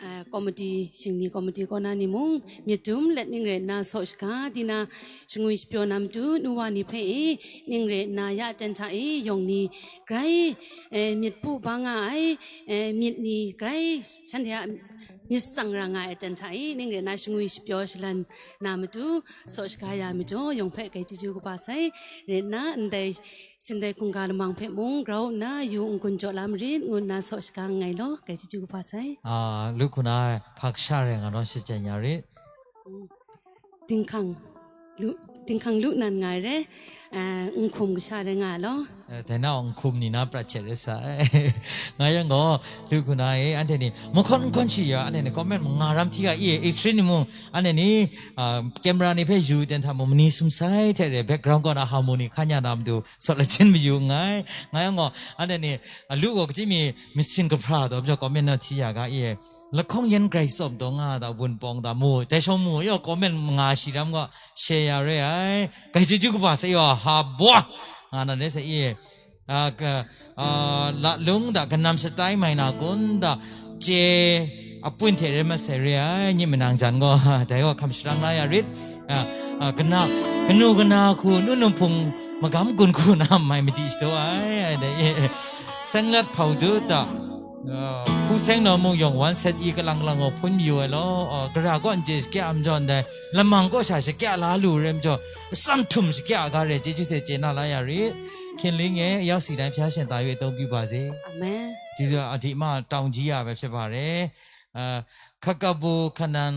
a, komiti, shingni komiti kaw na ni mung, myit dum let ning rai nna, saw shaga di na, shangwi shapyaw na matu, nu wa ni hpe e, ning rai nna, ya ten hta e, yawng ni grai, e, myit pu ba nga ai, e, myit ni grai shanhte a myit tsang ra nga ai ten hta e, ning rai nna, shangwi shapyaw shalan na matu, saw shaga ya majaw, yawng hpe grai chyeju kaba sai, rai nna, ndai, sindai hkungga lamang hpe mung grau nna yu n-gun jaw la marit, ngu nna saw shaga nngai law, grai chyeju kaba sai. A, lu hku na hpa kasha rai nga naw, shachyen ya rit. Dinghkang lu, dinghkang lu nan nga ai re, a, nhkum kasha rai nga ai law. Eh, dai na nhkum ni na prat hte rai sa ai. Nga yang gaw, lu hku na e, anhte ni, mahkawn n hkawn shi ya, anhte ni comment manga ram hti ga i e, extreme ni mung, anhte ni, a, camera ni hpe yu ten hta mung, mani sum sai hte re, background kaw na harmony hkan ya na matu, saw lajin mayu nngai. Nga yang gaw, anhte ni, a, lu gaw kaji mi, myit sin kahpra taw majaw comment naw hti ya ga i e. Lahkawng yan grai tsawm taw nga da, wunpawng da, mu, dai shawng mu, yaw comment manga shi ram gaw, share ya re ai. Grai chyeju kaba sai yaw, ha bwa! Nga na re sai i e. A, ka, a, lalung da, kanam shatai mai na kun da, chye, apun hte rai masai re ai, ni manang jan gaw, dai gaw hkam sharang la ya rit. A, a, kana, kanu kana hku, nu numphung magam gun hku na mai madi shadaw ai, ai dai e. Senglat hpau du da, a, Hku seng naw mung yawng wan set i kalang kalang gaw hpun mayu ai law, gara kaw n chye shakya a majaw ndai, lamang kaw sha shakya la lu rai majaw, atsam htum shakya a ga re chyeju hte chye na la ya rit. Hkinling e, ရောက်ဆီတိုင်း ဘုရားရှင်သာ၍ အသုံးပြုပါစေ။ Amen. ကျေးဇူးအဓိကမ တောင်ကြီးရပဲဖြစ်ပါတယ်။ အာ၊ ခကဘူ ခနန်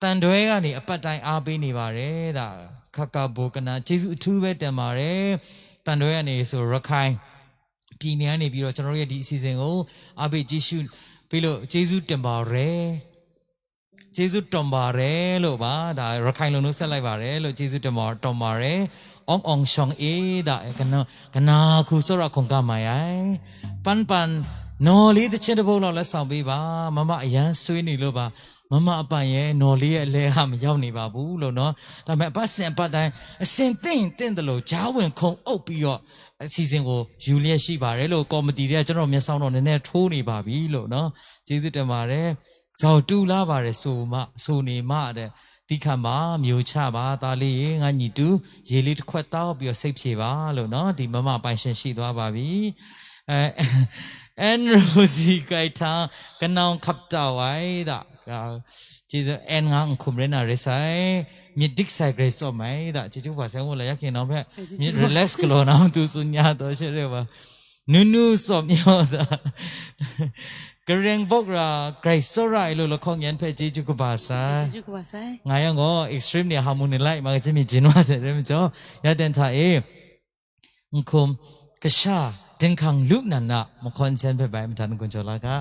သံတွဲကနေ အပတ်တိုင်းအားပေးနေပါတယ်။ ဒါ ခကဘူ ကနန် ကျေးဇူးအထူးပဲတင်ပါတယ်။ သံတွဲကနေဆို ရခိုင်ပြည်နယ်ကနေပြီးတော့ ကျွန်တော်တို့ရဲ့ဒီအစီအစဉ်ကို အားပေးကြည့်ရှုပေးလို့ ကျေးဇူးတင်ပါတယ်။ ကျေးဇူးတင်ပါတယ်လို့ပါ။ ဒါ ရခိုင်လိုမျိုးဆက်လိုက်ပါတယ်လို့ ကျေးဇူးတင်ပါ၊ တင်ပါတယ်။ အောင်အောင်ဆောင်အေး ဒါ ကန- ကနန် ဟခုစောဒက ခုန်ကမိုင် အဲ။ ပန်ပန် နော်လေး သီချင်းတစ်ပုဒ်လောက် လက်ဆောင်ပေးပါ။ မမအရမ်းဆွေးနေလို့ပါ။ မမအပိုင်ရဲ့ နော်လေးရဲ့အလဲက မရောက်နေပါဘူးလို့နော်။ ဒါပေမဲ့ အပတ်စဉ်အပတ်တိုင်း အဆင်သင့်ရင်သင့်သလို ကြားဝင်ခုန်အုပ်ပြီးတော့ အစီအစဉ်ကို ယူလျက်ရှိပါတယ်လို့ ကော်မတီတွေက ကျွန်တော်မျက်စောင်းတော့ နည်းနည်းထိုးနေပါပြီလို့နော်။ ကျေးဇူးတင်ပါတယ်။ ဇော်တူလာပါတယ်ဆိုမှ ဆိုနေမှတဲ့။ သီးခံပါ၊ မျိုးချပါ၊ သားလေးရေ၊ ငါညီတူ၊ ရေလေးတစ်ခွက်သောက်ပြီးတော့ စိတ်ဖြေပါလို့နော်။ ဒီမမပိုင်ရှင်ရှိသွားပါပြီ။ အဲ- အဲန်ရိုစီကိုင်ထန်း၊ ကနောင်ခပ်တာဝိုင် ဒါ- အာ၊ ကျေးဇူး။ အဲန်ငါ ခုမ်ရဲနာရဲဆိုင်၊ မြေဒိတ်ဆိုင် ဂရိတ်စော့မိုင် ဒါ- ကျေးဇူးပါဆရာ။ ဟိုလာရခင်နော်ဖက်၊ မြေ- relax ကလော်နော်။ သူစုညါတော့ရှက်ရဲပါ။ နူနူစော့မြော့ ဒါ- ကရင်ဘုတ်ရာ ဂရိတ်စော့ရအိုင်လို့ လခေါင်ငန်းဖက် ကျေးဇူးကပါဆိုင်။ ကျေးဇူးကပါဆိုင်။ ငါရောင်ကို extreme နဲ့ harmony light မှာ ကချင်မြစ်ကျင်းဝါဆိုင်ရဲမကျော် ရတန်ထအေး ငခုမ်ကရှာ တင်ခါင်လုနန္ဒ မခွန်ဆန်ဖက်ပိုင် မထန်ကွန်ကျော်လာက။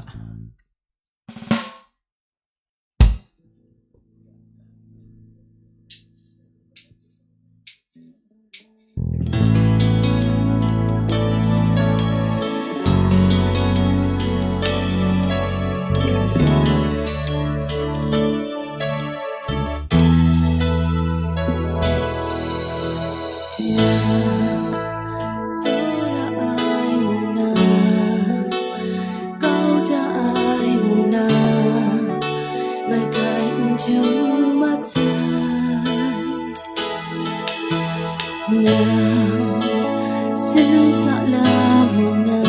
Nang simsa la mu na,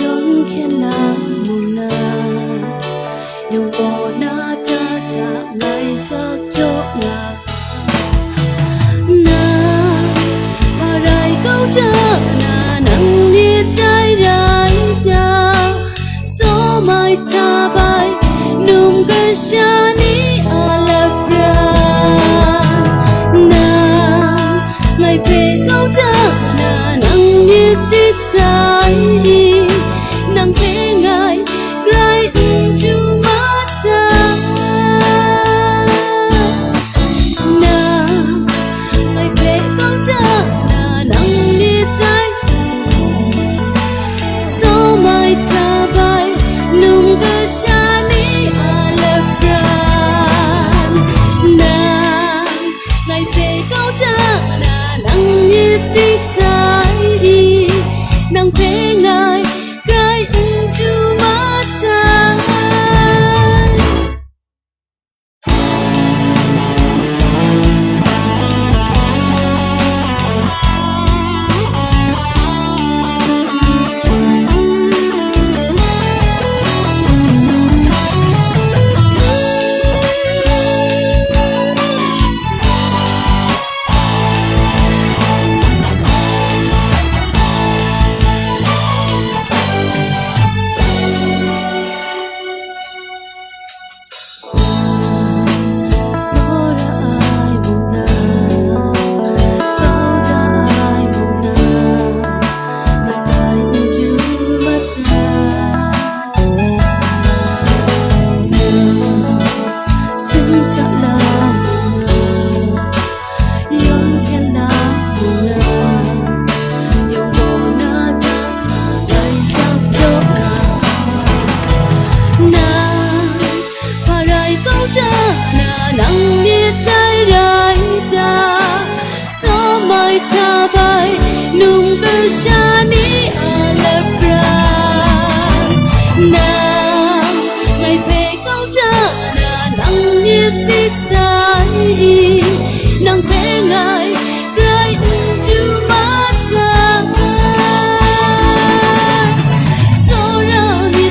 yawng hkyen la mu na, yawng gaw na ta hta ngai sak jaw na. Nang hpa rai kau ta na, nang myit dai rai ta, Sawmai hta bai num kasha ni a lapran, nang ngai hpe kau ta na, nang myit dai sai i, nang hpe ngai grai n chyu mat sai. Nang ngai hpe kau ta na, nang myit dai, Sawmai hta bai num kasha ni a lapran, nang ngai hpe kau ta na, nang myit dai sai i, nang hpe ngai grai n chyu mat sai. Nang hpa rai kau ta na, nang myit dai rai ta, Sawmai hta bai num kasha ni a lapran, nang ngai hpe kau ta na, nang myit dai sai i, nang hpe ngai grai n chyu mat sai. Tsawra mi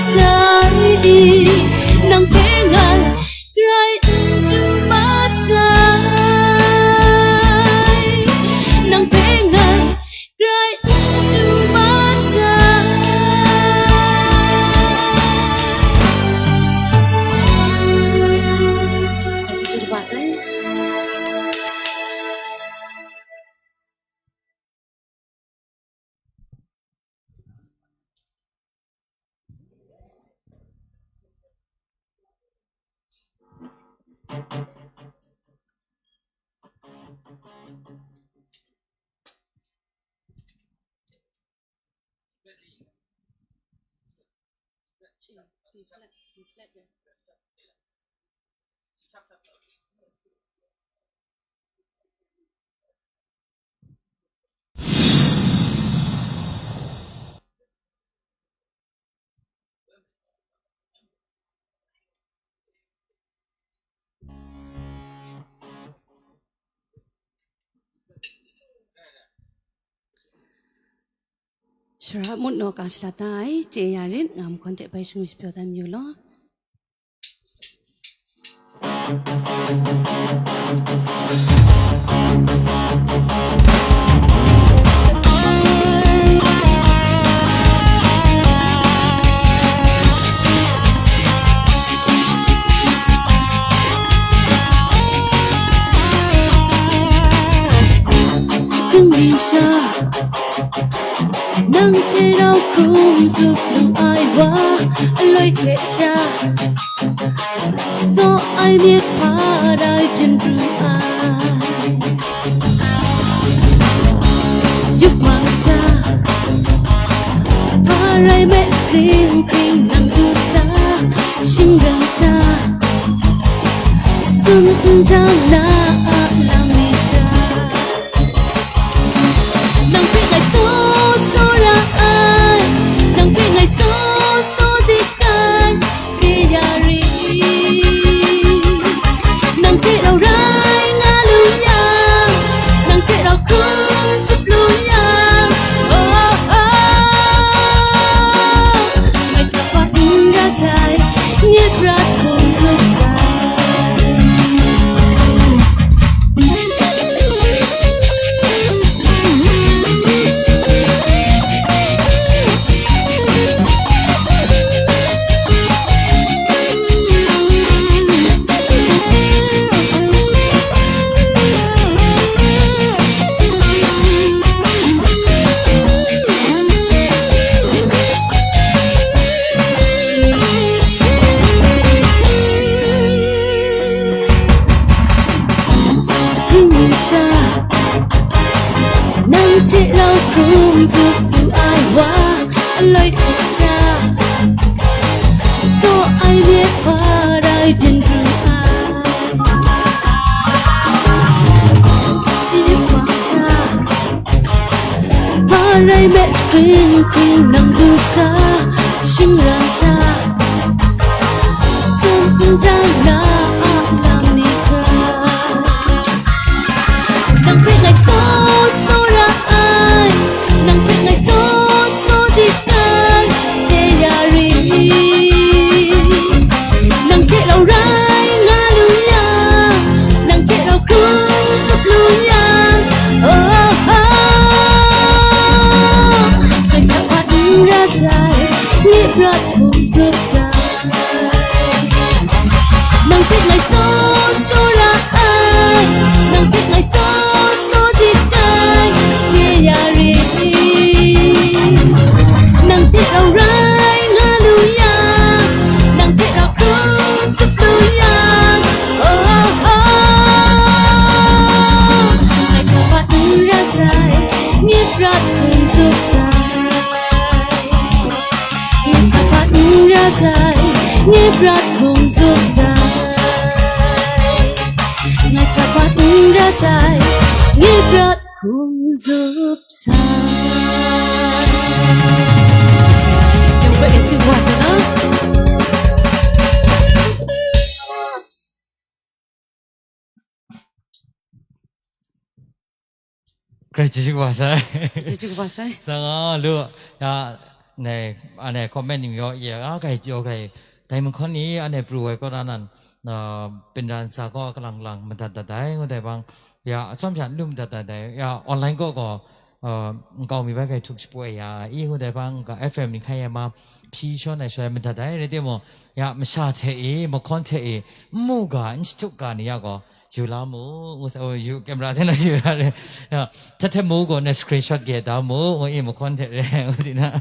Sai, nang hpe ngai grai n chyu mat sai, nang hpe ngai grai n chyu mat sai. Shara mut naw ka shalat da ai, chye ya rit, nga mahkawn hte bai shangun shapyaw dan mayu law. Hpring mi sha, nang hte rau hkrum zup lu ai wa, aloi hte sha, saw ai myit hpa rai byin pru ai. Yupmang hta, hpa rai me, hkring hkring nang du sa, shingran hta, sun ndang na a lam mi hta. Nang hpe ngai saw saw ra ai, nang hpe ngai saw saw dik ai, chye ya rit. Nang hte rau rai nga lu yang, nang hte rau hkrum zup lu yang, oh, oh, ngai hta pat n ra sai, nye prat hkrum zup sai. Hpring mi sha, nang hte rau hkrum zup lu ai wa, aloi hte sha, saw ai myit hpa rai byin pru ai. Yupmang hta, hpa rai me, hkring hkring nang du sa, shingran hta, sun ndang na a lam ni hkra. Nang hpe ngai saw saw ra ai, nang hpe ngai saw saw dik ai, chye ya rit. Nang hte rau rai nga lu yang, nang hte rau hkrum zup lu yang, oh, oh, ngai hta pat n ra sai, nye prat hkrum zup sai. Nang hpe ngai saw saw ra ai, nang hpe ngai saw saw dik ai, chye ya rit. Nang hte rau rai nga lu yang, nang hte rau hkrum zup lu yang, oh, oh, ngai hta pat n ra sai, nye prat hkrum zup sai. Ngai hta pat n ra sai, nye prat hkrum zup sai. Ngai hta pat n ra sai, nye prat hkrum zup sai. Yawng bai e, chyeju wa sai na. Grai chyeju wa sai. Chyeju wa sai. Sa nga lu, ya, Nei, anhte comment ni mayaw ye, a, grai pyaw grai, dai mahkawn ni anhte pru ai kaw na nan, a, pinran sa kaw kalang lang madat dat ai, ngu dai bang, ya, atsawm sha n lu madat dat ai, ya, online kaw gaw, a, nkau mi bai grai htuk shapoi ya, i ngu dai bang, ga F M ni hkai ai ma, hpyi shawn ai shawai madat ai, rai timung, ya, masha hte e, mahkawn hte e, n mu ga, n shatup ga ni ya gaw, yu la mu, ngu sa, oh, yu, camera hte na yu la re. Ya, htet htet mu gaw na screenshot ge da mu, ngu i mahkawn hte re, ngu di na.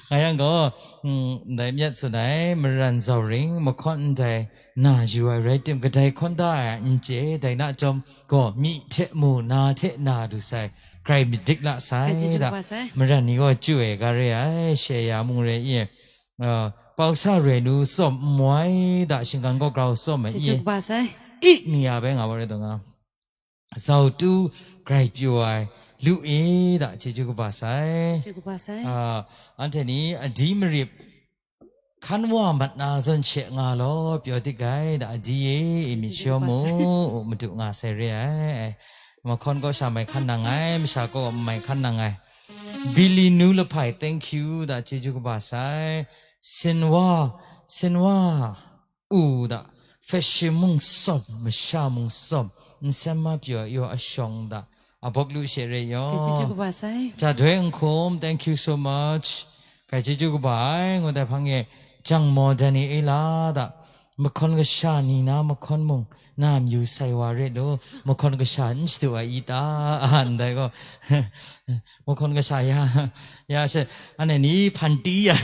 Nga yang gaw, mm, ndai myat tsun ai, maran zau ring, mahkawn ndai na yu ai rai tim, kadai hkawn da ai n chye, dai na chyawm gaw, myi hte mu, na hte na lu sai, grai myit dik la sai, Grai chyeju da, kaba sai. Maran ni gaw chyu ai ga re ai, she ya mung re i, a, pau sa re nu tsawm n wai da, shinggan gaw grau tsawm ai, Chyeju i, kaba sai. I mi ya bai nga wa re dong a. Zau tu grai pyaw ai, lu e da, chyeju kaba sai. Chyeju kaba sai. A, anhte ni, a di marip, hkan wa mat na zawn she nga law, pyaw dik ai da, a di e, i mi Chyeju shaw kaba mu, sai. U madu nga sai re ai. Mahkawn kaw sha mai hkan nang ai, masha kaw mai hkan nang ai. Bili nu lahpai, thank you da, chyeju kaba sai. Sinwa, sinwa, u da, fashion mung tsawm, masha mung tsawm, nsen ma pyaw yaw ashawng da, a bawk lu she re yaw. Chyeju kaba sai. Jadoi Nhkum, thank you so much. Grai chyeju kaba ai, ngu dai hpang e, Jangmaw Daniela da, mahkawn kasha ni na mahkawn mung, na amyu sai wa re lu, mahkawn kasha n shadu ai i ta, a, ndai gaw, mahkawn kasha ya, ya she, anhte ni hpan ti ya,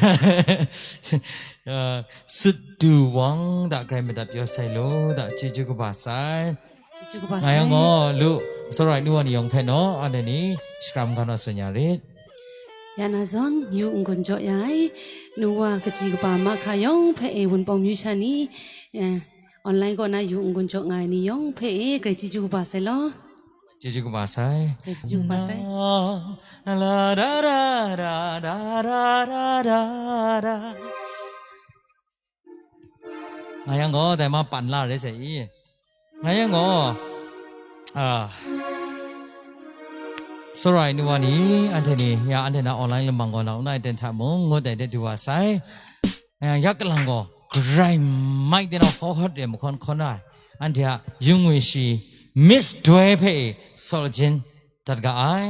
ya, sut du wang da, grai madat pyaw sai lu da, chyeju kaba sai. Chyeju kaba Nga yang sai. Gaw, lu, tsawra ai nu wa ni yawng hpe naw, anhte ni, shakram ga naw tsun ya rit. Ya na zawn, yu n-gun jaw ya ai, nu wa kaji kaba mahkra yawng hpe e, Wunpawng myu sha ni, eh, online kaw na yu n-gun jaw nga ai ni yawng hpe e, grai chyeju kaba sai law. Chyeju kaba sai. Grai chyeju kaba sai. Na, la, da, da, da. Nga yang gaw, dai ma pan la re sai i. Nga yang gaw, a, tsawra ai nu wa ni, anhte ni, ya anhte na online lamang gaw, lau na ai ten hta mung, ngut ai de du wa sai. Nga yang yak kalang gaw, grai mai de na hawt hawt de mahkawn hkawn ai. Anhte a yung we shi, Miss Doi hpe e, saw lajin dat ga ai.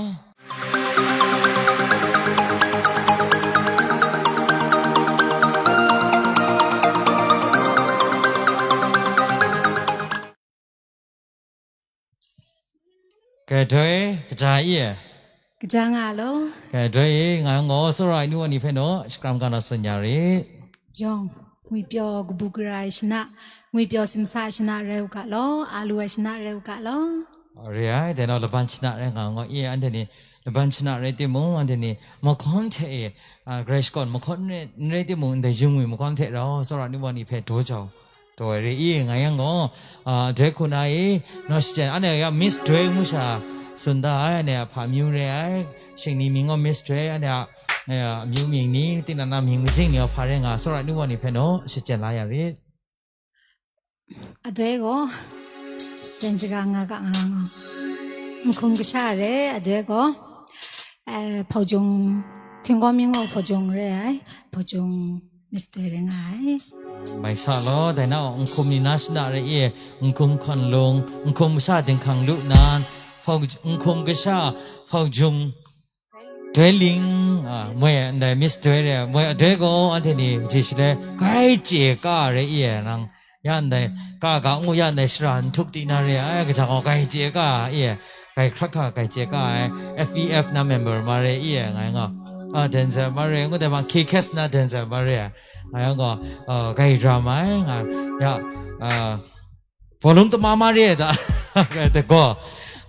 Kadoi, kaja i e? Kaja nga lo. Kadoi, nga ngaw, tsawra ai nu wa ni hpe naw, shakram ga na tsun ya rit. Yawng, ngwipyaw kabu gara ai shana, ngwipyaw simsa ai shana rai u ga law, a lu ai shana rai u ga law. Re ai, dai nau laban shana rai nga ngaw i, anhte ni laban shana rai timung, anhte ni mahkawn hte e, a, grai shakawn mahkawn n rai, n rai timung, ndai yungwi mahkawn hte rau, tsawra ni wa ni hpe daw jau, daw ai re i, nga yang gaw, a, dai hku na i, naw shachyen, anhte ya Miss Doi ngu sha tsun da ai, anhte a hpa amyu re ai, shing ni mying gaw Miss Doi, anhte a, a, amyu mying ni, tinang na mying majing ni gaw hpa rai nga, tsawra ni wa ni hpe naw shachyen la ya rit. Adoi gaw, jen shaga nga ga nga nga. Nhkum kasha re, adoi gaw, eh, hpaujung, Htinggaw Mying gaw hpaujung re ai, hpaujung Miss Doi re nga ai. Mai sa law, dai na, nhkum ni na shana re i, nhkum hkawn lung, nhkum kasha dinghkang lu nan, hpau-, nhkum kasha, hpaujung, Doi ling, a, moi ndai Miss Doi re, moi adoi gaw anhte ni ji shaloi, grai chye ka re i e nang, ya ndai, ka ga ngu ya ndai shara ntuk ti na re ai, kaja gaw grai chye ka i e, grai hkrak hka grai chye ka ai, F E F na member ma re i e, ngai nga, a, dancer ma re, ngu dai ma, K K S na dancer ma re, ngai nga, a, grai ram ai, nga, ya, a, Bawlung tama ma re da, da gaw,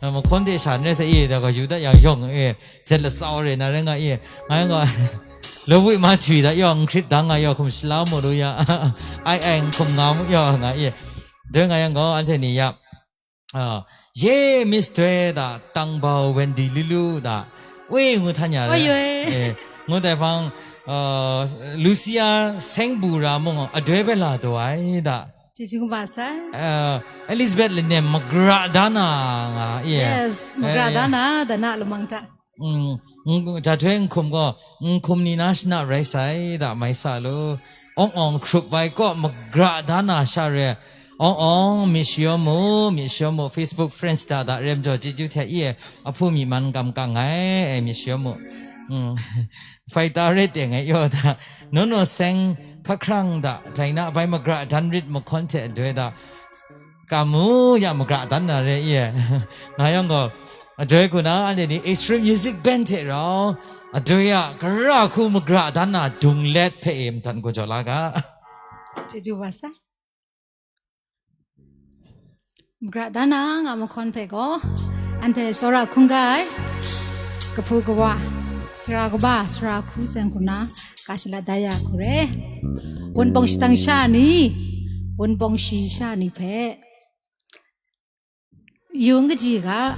mahkawn de sha n rai sa i, da gaw, yu dat yang yawng e, zet latsau re na rai nga i, ngai nga, lawi ma jwi da yawng, n hkrit dang nga yaw, hkum shala mu lu ya, ai ai, nhkum nga mu yaw nga i, doi nga yang gaw, anhte ni ya, a, ye Miss Doi da, Tangbau Wendy Lulu da, wi ngu htan ya re, Oi, oi. E, ngu dai hpang, a, Lucia Seng Bu ra mung, adoi bai la daw ai da. Chyeju kaba sai. Uh, Elizabeth Lanem magra da na nga, yeah. Yes, magra da Eh, na, da na lamang ta. mm, mm, jahtoi nhkum gaw, nhkum ni na shana rai sai da, mai sa lu. Awng awng hkrup ai kaw magra da na sha re. Awng awng, myit shayawm mu, myit shayawm mu, Facebook friends da da rem jaw chyeju hte i e, ahpu myi man kam kang ai, e, myit shayawm mu. Mm. Hpai ta re teng ai yaw da. Naw naw seng hkahkrang da, dai na bai magra dan rit mahkawn hte adoi da. Kamu ya magra dan na re i e. Nga yang gaw, adoi ku na, anhte ni Extreme Music Band hte rau, adoi a kara hku magra dan na dung let hpe e madan ku jaw la ga. Chyeju wa sa. Magra dan na nga mahkawn hpe gaw, anhte tsawra hkungga ai, kahpu kawa, sara kaba, sara hku seng hku na, ka shalat da ya hku re. Wunpawng shadang sha ni, wunpawng shi sha ni hpe, yung kaji ga,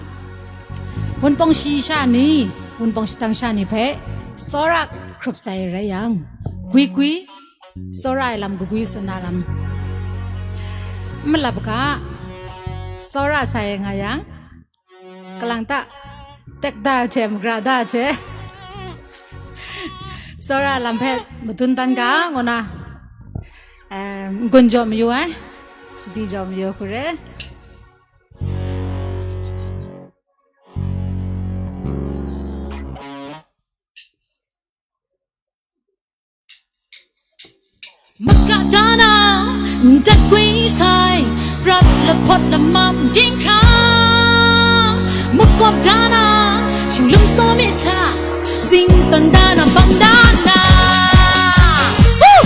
wunpawng shi sha ni, wunpawng shadang sha ni hpe tsawra hkrup sai rai yang, gwi gwi, tsawra ai lam kagwi tsun na lam, n malap ga, tsawra sai nga yang, kalang ta, tek da hte, magra da hte, tsawra lam hpe madun dan ga, ngu na, em, n-gun jaw mayu ai, sadi jaw mayu hku re. Magra da na, ndat gwi sai, prat lahpawt lamam ginhkrang. Makawp da na, shinglung saw myit hta, sing tawn da na, bang da na. Woo!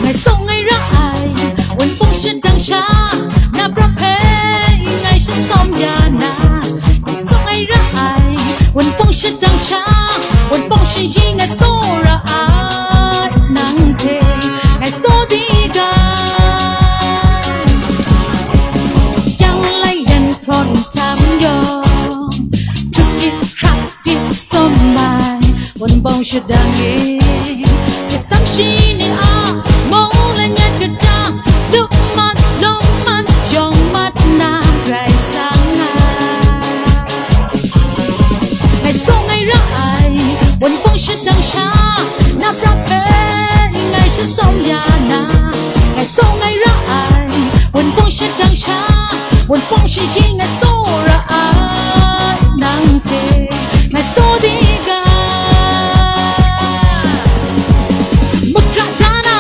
Ngai sawng ngai ra ai, wunpawng shadang sha, na pra hpe ngai sha sawm ya na. Ngai sawng ngai ra ai, wunpawng shadang sha, wunpawng shayi ngai tsawra ai, nang hte ngai saw di ga. Yang lai yan hprawn sam yawng, htuk di hkrak di sawm ai, wunpawng shadang e, jasam shi ni a, mung lanyat kata, lup mat, lawm mat, yawng mat na rai sa nga. Ngai sawng ngai ra ai, wunpawng shadang sha, na pra hpe ngai sha sawm ya na. Ngai sawng ngai ra ai, wunpawng shadang sha, wunpawng shayi ngai tsawra ai, nang hte ngai saw di ga. Magra da na,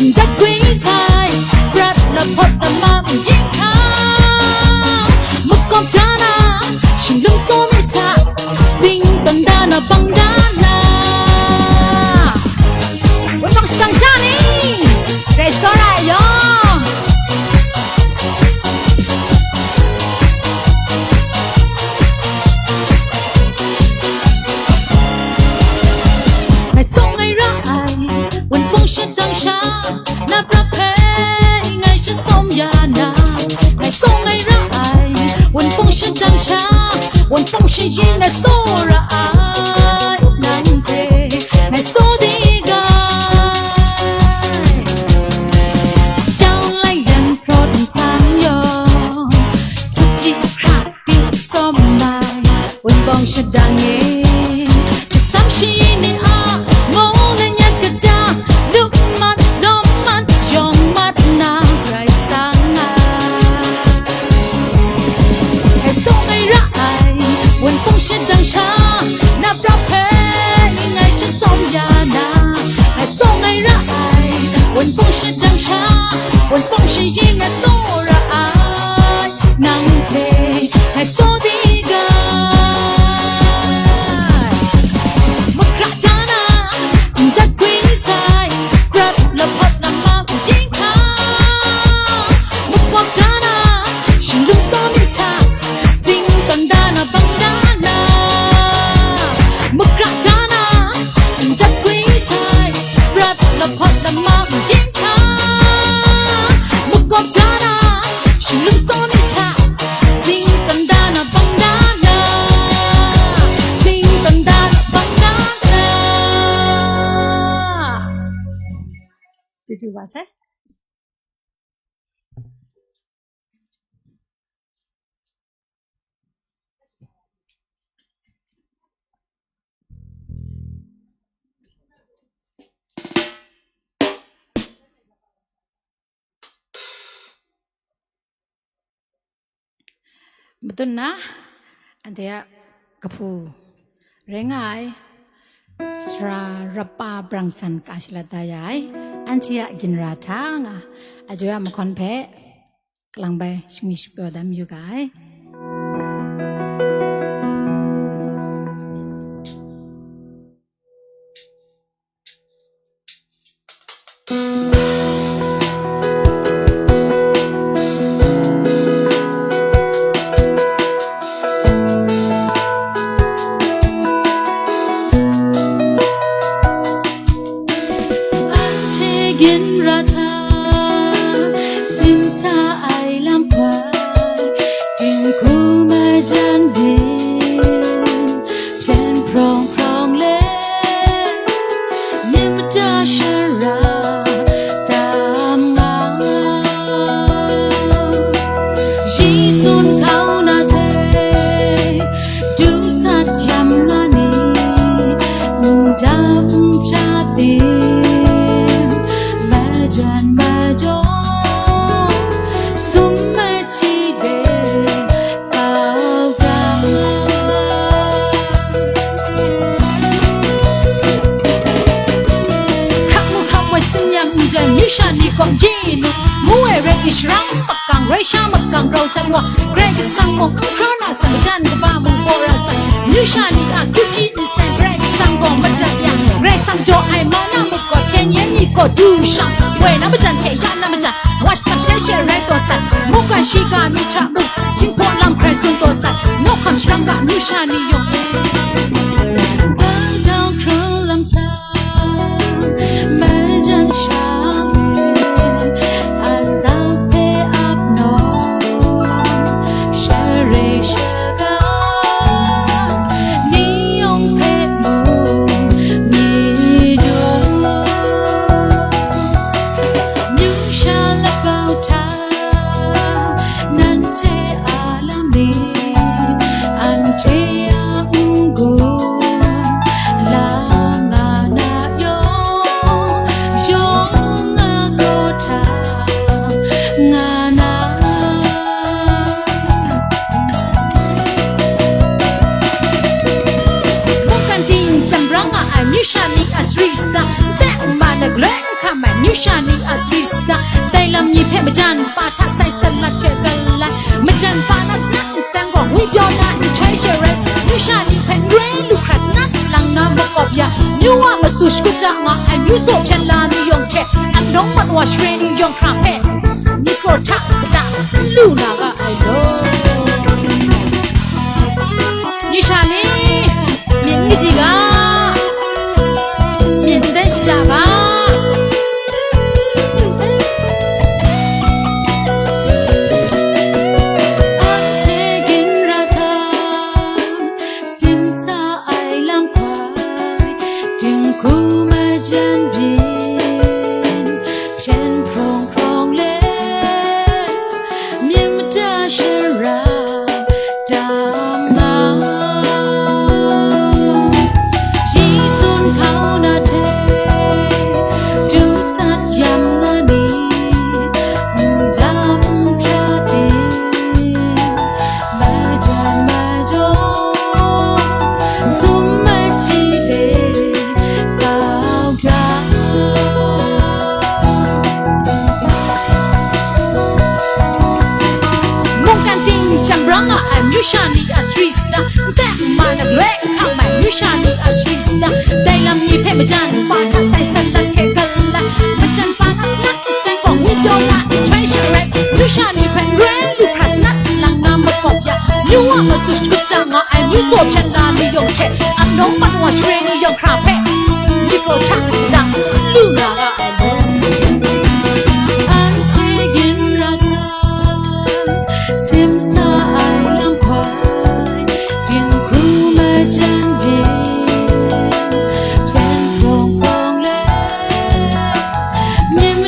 ndat gwi sai, prat lahpawt lamam ginhkrang. Makawp da na, shinglung saw myit hta, sing tawn da na, bang da na. Wunpawng shadang sha ni, dai tsawra ai yawng. Ngai sawng ngai ra ai, wunpawng shadang sha, na pra hpe ngai sha sawm ya na. Ngai sawng ngai ra ai, wunpawng shadang sha, wunpawng shayi ngai tsawra ai, nang hte ngai saw di ga. Yang lai yan hprawn san yawng, htuk di hkrak di sawm ai, wunpawng shadang e, jasam shi ni a, mung lanyat kata, lup mat, lawm mat, yawng mat na rai sa nga. Ngai sawng ngai ra ai, wunpawng shadang sha, na pra hpe ngai sha sawm ya na. Ngai sawng ngai ra ai, wunpawng shadang sha, wunpawng shayi ngai tsawra ai, nang hte ngai saw di ga. Magra da na, ndat gwi sai, prat lahpawt lamam ginhkrang. Makawp da na, shinglung saw myit hta, sing tawn da na, bang da na. Magra da na, ndat gwi sai, prat lahpawt lamam ginhkrang. Makawp da na, Chyeju wa sai. Matut na, anhte a kahpu rai nga ai, Sara Rapa Brang San ka shalat da ya ai, anhte a ginra hta nga, Ajoy a mahkawn hpe kalang bai shingmi shapyaw da mayu ga ai. Anhte ginra hta, simsa ai lam hpai, dinghku majan byin, hpyen hprawng hprawng let, myit mada shara tam nga. Shi tsun hkau na hte, du sat yam nga ni, ndam hpra tim, majan majaw, sum machyi de, kau ga. Hkrak mu hkrak moi sin yam ndai, myu sha ni gaw byi nu, mu ai rai di sharang makang, rai sha makang, rau jan wa, Karai Kasang gaw n hkra na sai, majan kaba mung gaw ra sai, myu sha ni a hkyu hpyi nsai, Karai Kasang gaw madat yang, Karai Kasang jaw ai ma na muk gaw, hten yan ni gaw du shang, woi na majan hte ya na majan, wa shakap shai shai rai taw sai, mungkan shiga myu hta mung, Jinghpaw lam hkrai tsun taw sai, nawk hkam sharang ga myu sha ni yawng e. Dang dang hkrung lam hta, majan sha e, asak hpe ap nawng, share shaga, ni yawng hpe mung, ni dung. Myu sha labau hta, nanhte a lam ni, anhte a n-gun, la nga na yawng, yawng a gaw hta nga na. Mungkan ting chyam brang nga ai myu sha ni a sari sata, nta n ma na galoi n hkam ai myu sha ni a sari sata, dai lam ni hpe majan pa hta sai salat hte galai, majan pa na sanat nsang gaw ngwi pyaw na nhtoi sharai, myu sha ni hpe n roi lu hkra sanat lang na makawp ya, myu a matu shakut ja nga ai myu tsaw hpyen la ni yawng hte, ap nawng mat wa share ni yawng hkra hpe, ni kraw hta mada n lu na ga ai law. Myu sha ni, myit n kaji ga, myit n dan shada ga. Anhte ginra hta, simsa ai lam hkai, dinghku majan byin, hpyen hprawng hprawng let, myit mada shara tam nga. Shi tsun hkau na hte, du sat yam nga ni, ndam hpra tim, majan majaw, sum machyi le, kau da. Mungkan ting chyam brang nga ai myu sha ni a sari sata, nta n ma na galoi n hkam ai myu sha ni a sari sata, dai lam ni hpe majan pa hta sai salat hte galai, majan pa na sanat nsang gaw ngwi pyaw na nhtoi sharai, myu sha ni hpe n roi lu hkra sanat lang na makawp ya, myu a matu shakut ja nga ai myu tsaw hpyen la ni yawng hte, ap nawng mat wa share ni yawng hkra hpe, myit kraw hta lang lu na ga ai law. Anhte ginra hta, simsa ai lam hkai, dinghku majan byin, hpyen hprawng hprawng let, myit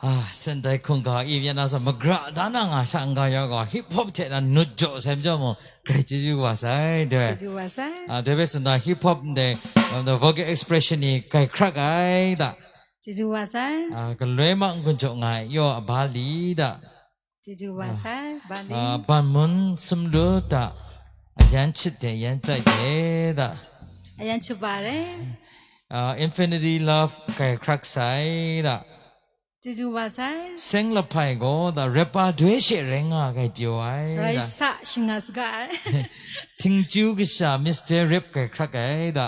Ah, Sendai hkungga e myit na sa, magra da na nga sha n-ga ya gaw, hip hop hte na nut jaw sai majaw mung, grai chyeju kaba sai, doi. Chyeju kaba sai. Ah, doi bai tsun da, hip hop ndai, um, the vocal expression ni grai hkrak ai da. Chyeju kaba sai. Ah, galoi ma n-gun jaw nga ai, yaw a ba li da. Chyeju kaba sai, ba li. Ah, ban mun sumlu da, a yan chit de, yan chai de da. A yan chit ba re. Ah, infinity love grai hkrak sai da. Chyeju kaba sai. Seng lahpai gaw da, rapper doi she rai nga gai pyaw ai da. Rai sa, shinga saga ai. Tingchu kasha Mister Rip grai hkrak ai da.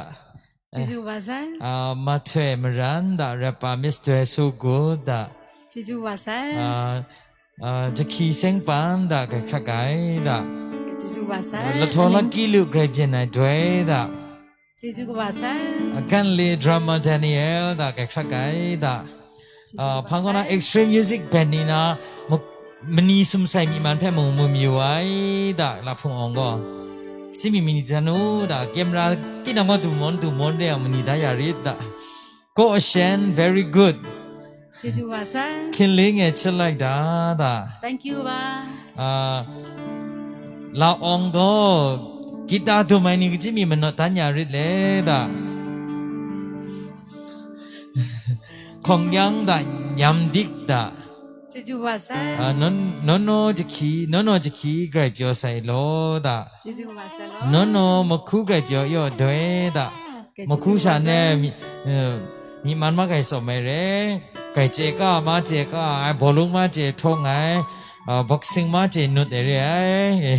Chyeju kaba sai. Ah, mahtoi maran da, rapper Mister Su Gu da. Chyeju kaba sai. Ah, ah, jahki seng pan da, grai hkrak ai da. Chyeju kaba sai. Lahtaw laki lu grai byin ai doi da. Chyeju kaba sai. Agan le drama Daniel da, grai hkrak ai da. Chyeju kaba sai. Ah, hpang kaw na extreme music band ni na, ma-, mani sumsai myi man hpe mung mu mayu ai da, Lahpung Awng gaw. Kaji mi mani dan u da, camera tinang gaw du mon, du mon re yang mani da ya rit da. Ko Shen, very good. Chyeju kaba sai. Hkinling e chit like da, da. Thank you ba. Ah, La Awng gaw, guitar dum ai ni kaji mi manawt dan ya rit le, da. Hkawng yang da, nyam dik da. Chyeju kaba sai. Ah, non-, nono jahki, nono jahki grai pyaw sai law, da. Chyeju kaba sai law. Nono mahku grai pyaw yaw doi, da. Mahku sha ne, mi, eh, myi man ma gai sawm ai re, gai chye ka, ma chye ka ai, bawlung ma chye htawng ai, ah, boxing ma chye nut ai re ai.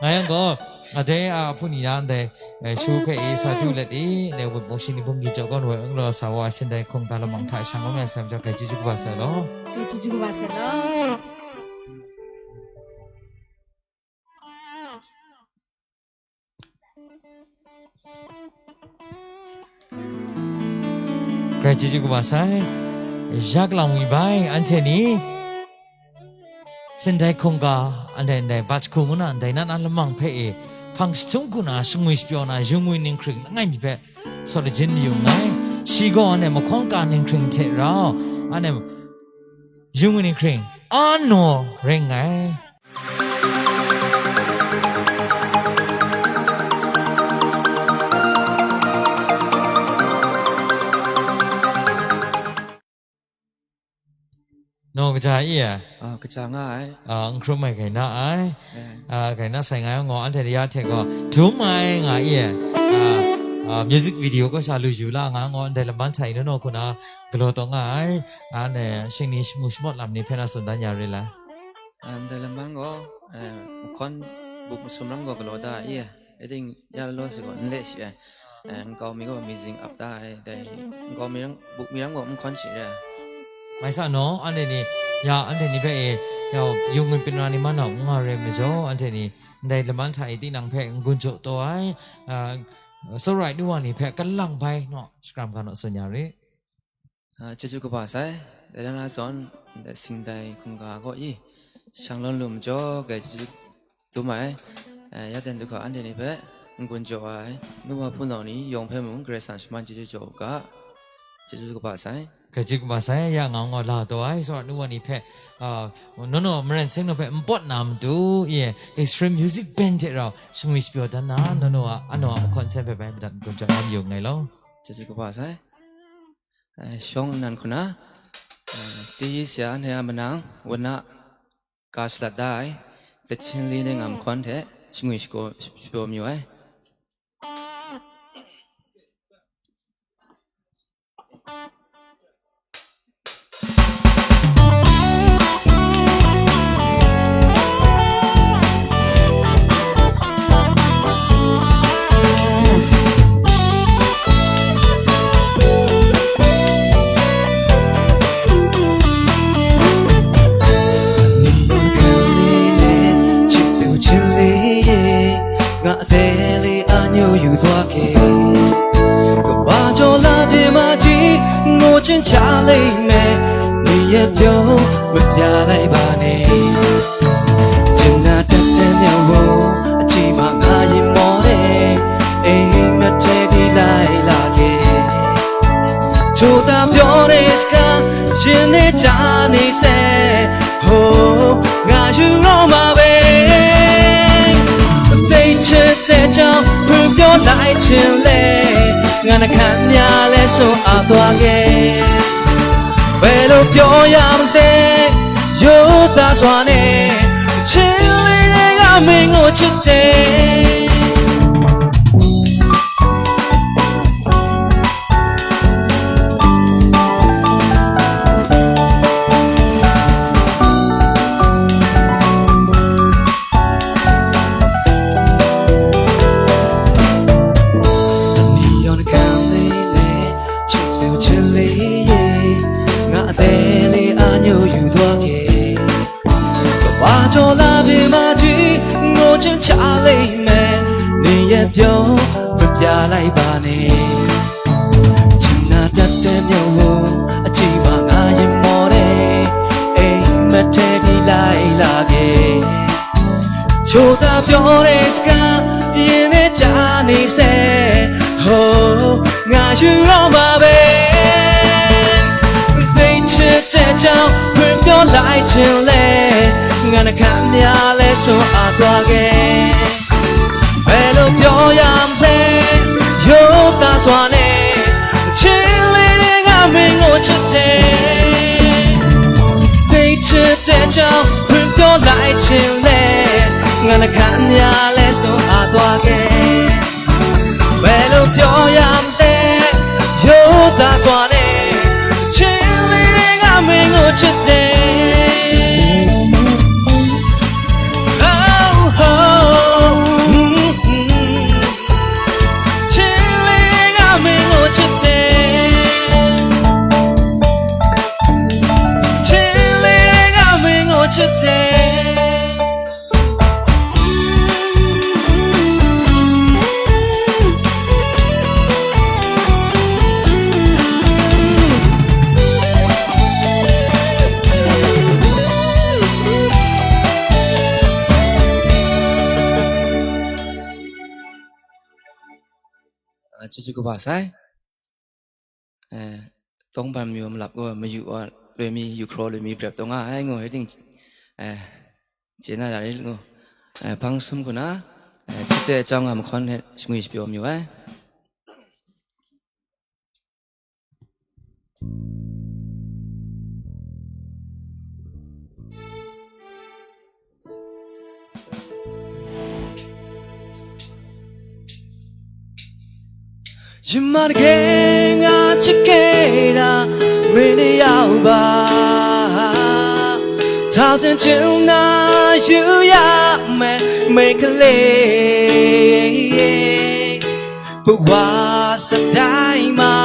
Nga yang gaw, a dai, a, a hpung ni na ndai, eh, shu hpe i sa du let i, ndai wunpawng shing ni bungli jaw kawn woi n galaw sa wa, Sindai hkungga lamang hta shang kau nga sai majaw, grai chyeju kaba sai law. Grai chyeju kaba sai law. Grai chyeju kaba sai, yak lang mi bai, anhte ni, Sindai hkungga, anhte ndai bat hku ngu na, ndai na na lamang hpe e, hpang jahtum hku na, shangwi shapyaw na, yu ngwi ninghkring langai mi hpe, sawt lajin mayu nngai. Shi gaw anhte mahkawn ka ninghkring hte rau, anhte yu ngwi ninghkring, ano rai nngai. Naw kaja i e? Ah, kaja nga ai. Ah, n hkrum ai gai na ai. Eh. Ah, gai na sai nga ai ngaw, anhte ya hte gaw, dum ai nga i e? Ah, ah, music video kaw sha lu yu la nga ngaw, ndai laman hta i naw naw hku na galaw taw nga ai. Anhte shing ni shamu shamawt lam ni hpe na tsun dan ya re la? Ah, ndai laman gaw, eh, mahkawn buk masum lam gaw galaw da ai, eh, ating ya lalaw sa gaw n le shi ai. Eh, nkau mi gaw mi zing ap da ai, dai nkau mi rang, buk mi rang gaw n hkawn shi re ai. Mai sa naw, anhte ni, ya, anhte ni hpe e, ya, yu ngwi pinra ni man na n nga re ai majaw, anhte ni ndai laman hta e tinang hpe n-gun jaw taw ai, ah, tsawra ai nu wa ni hpe kalang bai naw, shakram ga naw tsun ya re. Ah, chyeju kaba sai, dai na na zawn, ndai Sindai hkungga kaw i, shang lawn lu majaw, grai chyeju dum ai, eh, ya ten du hkra anhte ni hpe n-gun jaw ai, nu wa hpunau ni yawng hpe mung Karai Kasang shaman chyeju jaw u ga, chyeju kaba sai. Grai chyeju kaba sai, ya nga ngaw la taw ai, tsawra nu wa ni hpe, ah, naw naw maren seng naw hpe n pawt na matu, i e, extreme music band hte rau shangwi shapyaw dan na, naw naw a, ano a mahkawn nsen hpe bai madat n-gun jaw na mayu nngai law. Chyeju kaba sai. Eh, shawng nnan hku na, eh, Teyi Sya Hne A Manang, Wuna, ka shalat da ai, Tachin Li ne ngam hkawn hte, shangwi shakaw, shapyaw mayu ai. Nga a tele a nyu yu dwa ke, kaba jaw la pyi ma ji, ngu chin cha le me, ni ye pyo ma pya lai ba ne. Chin na tat tat myang wo, a chi ma nga yin mo ne, e ma te di lai la ke. Cho ta pyo ne ska, ရင်ထဲကျနေစဲ ဟို ငါယူတော့မှာပဲ စိတ်ချစ်တဲ့ကြောင့် ဖွင့်ပြောလိုက်ခြင်းလဲ ငါနှခမ်းများလဲစွန့်အားသွားခဲ့ ဘယ်လိုပြောရမလဲ ရိုးသားစွာနဲ့ ချစ်လေးကမင်းကိုချစ်တယ် တနံၣ်ရောင်နှခမ်းလေးနဲ့ ချစ်သူချစ်လေးရေ ငါအသက်လေးအာညိုယူသွားခဲ့ ကမ္ဘာကျော်လာပင်မကြီး ငိုချင်ချလိမ့်မယ် နေရပြော မပြလိုက်ပါနဲ့ ချင်နာတတ်တဲ့မျက်ဝန်း အကြည့်မှာငါရင်မောတယ် အိမ်မက်ထဲထိလိုက်လာခဲ့ ချိုးသာပြောတဲ့စကား ရင်ထဲကျနေစဲ ဟို ငါယူတော့မှာပဲ စိတ်ချစ်တဲ့ကြောင့် ဖွင့်ပြောလိုက်ခြင်းလဲ ငါနှခမ်းများလဲစွန့်အားသွားခဲ့ ဘယ်လိုပြောရမလဲ ရိုးသားစွာနဲ့ ချစ်လေးကမင်းကိုချစ်တယ် စိတ်ချစ်တဲ့ကြောင့် ဖွင့်ပြောလိုက်ခြင်းလဲ ငါနှခမ်းများလဲစွန့်အားသွားခဲ့ ဘယ်လိုပြောရမလဲ ရိုးသားစွာနဲ့ ချစ်လေးကမင်းကိုချစ်တယ် ချစ်လေးကမင်းကိုချစ်တယ် ချစ်လေးကမင်းကိုချစ်တယ် အဲ ချစ်ချစ်ကဘၣ်ဆိုင် အဲ သုံးပန်မျိုးမလပ်ကို မယူဝလွေမီ ယူခရောလွေမီ ပြပ်တော့ငါအဲငိုဟဲဒိင်အဲ ကျေနပ်တာလေငိုအဲ ဖန်းဆုမ်ခုနအဲ ချစ်တဲ့အကြောင်းက မခွန်းနဲ့ ငွေပြောမျိုးအဲ ယမတကယ်ငါချစ်ခဲ့တာ မင်းတစ်ယောက်ပါ ထောင်ဆင်ချင်နာယူရမယ် မိတ်ကလေး ဘဝစတိုင်းမှာ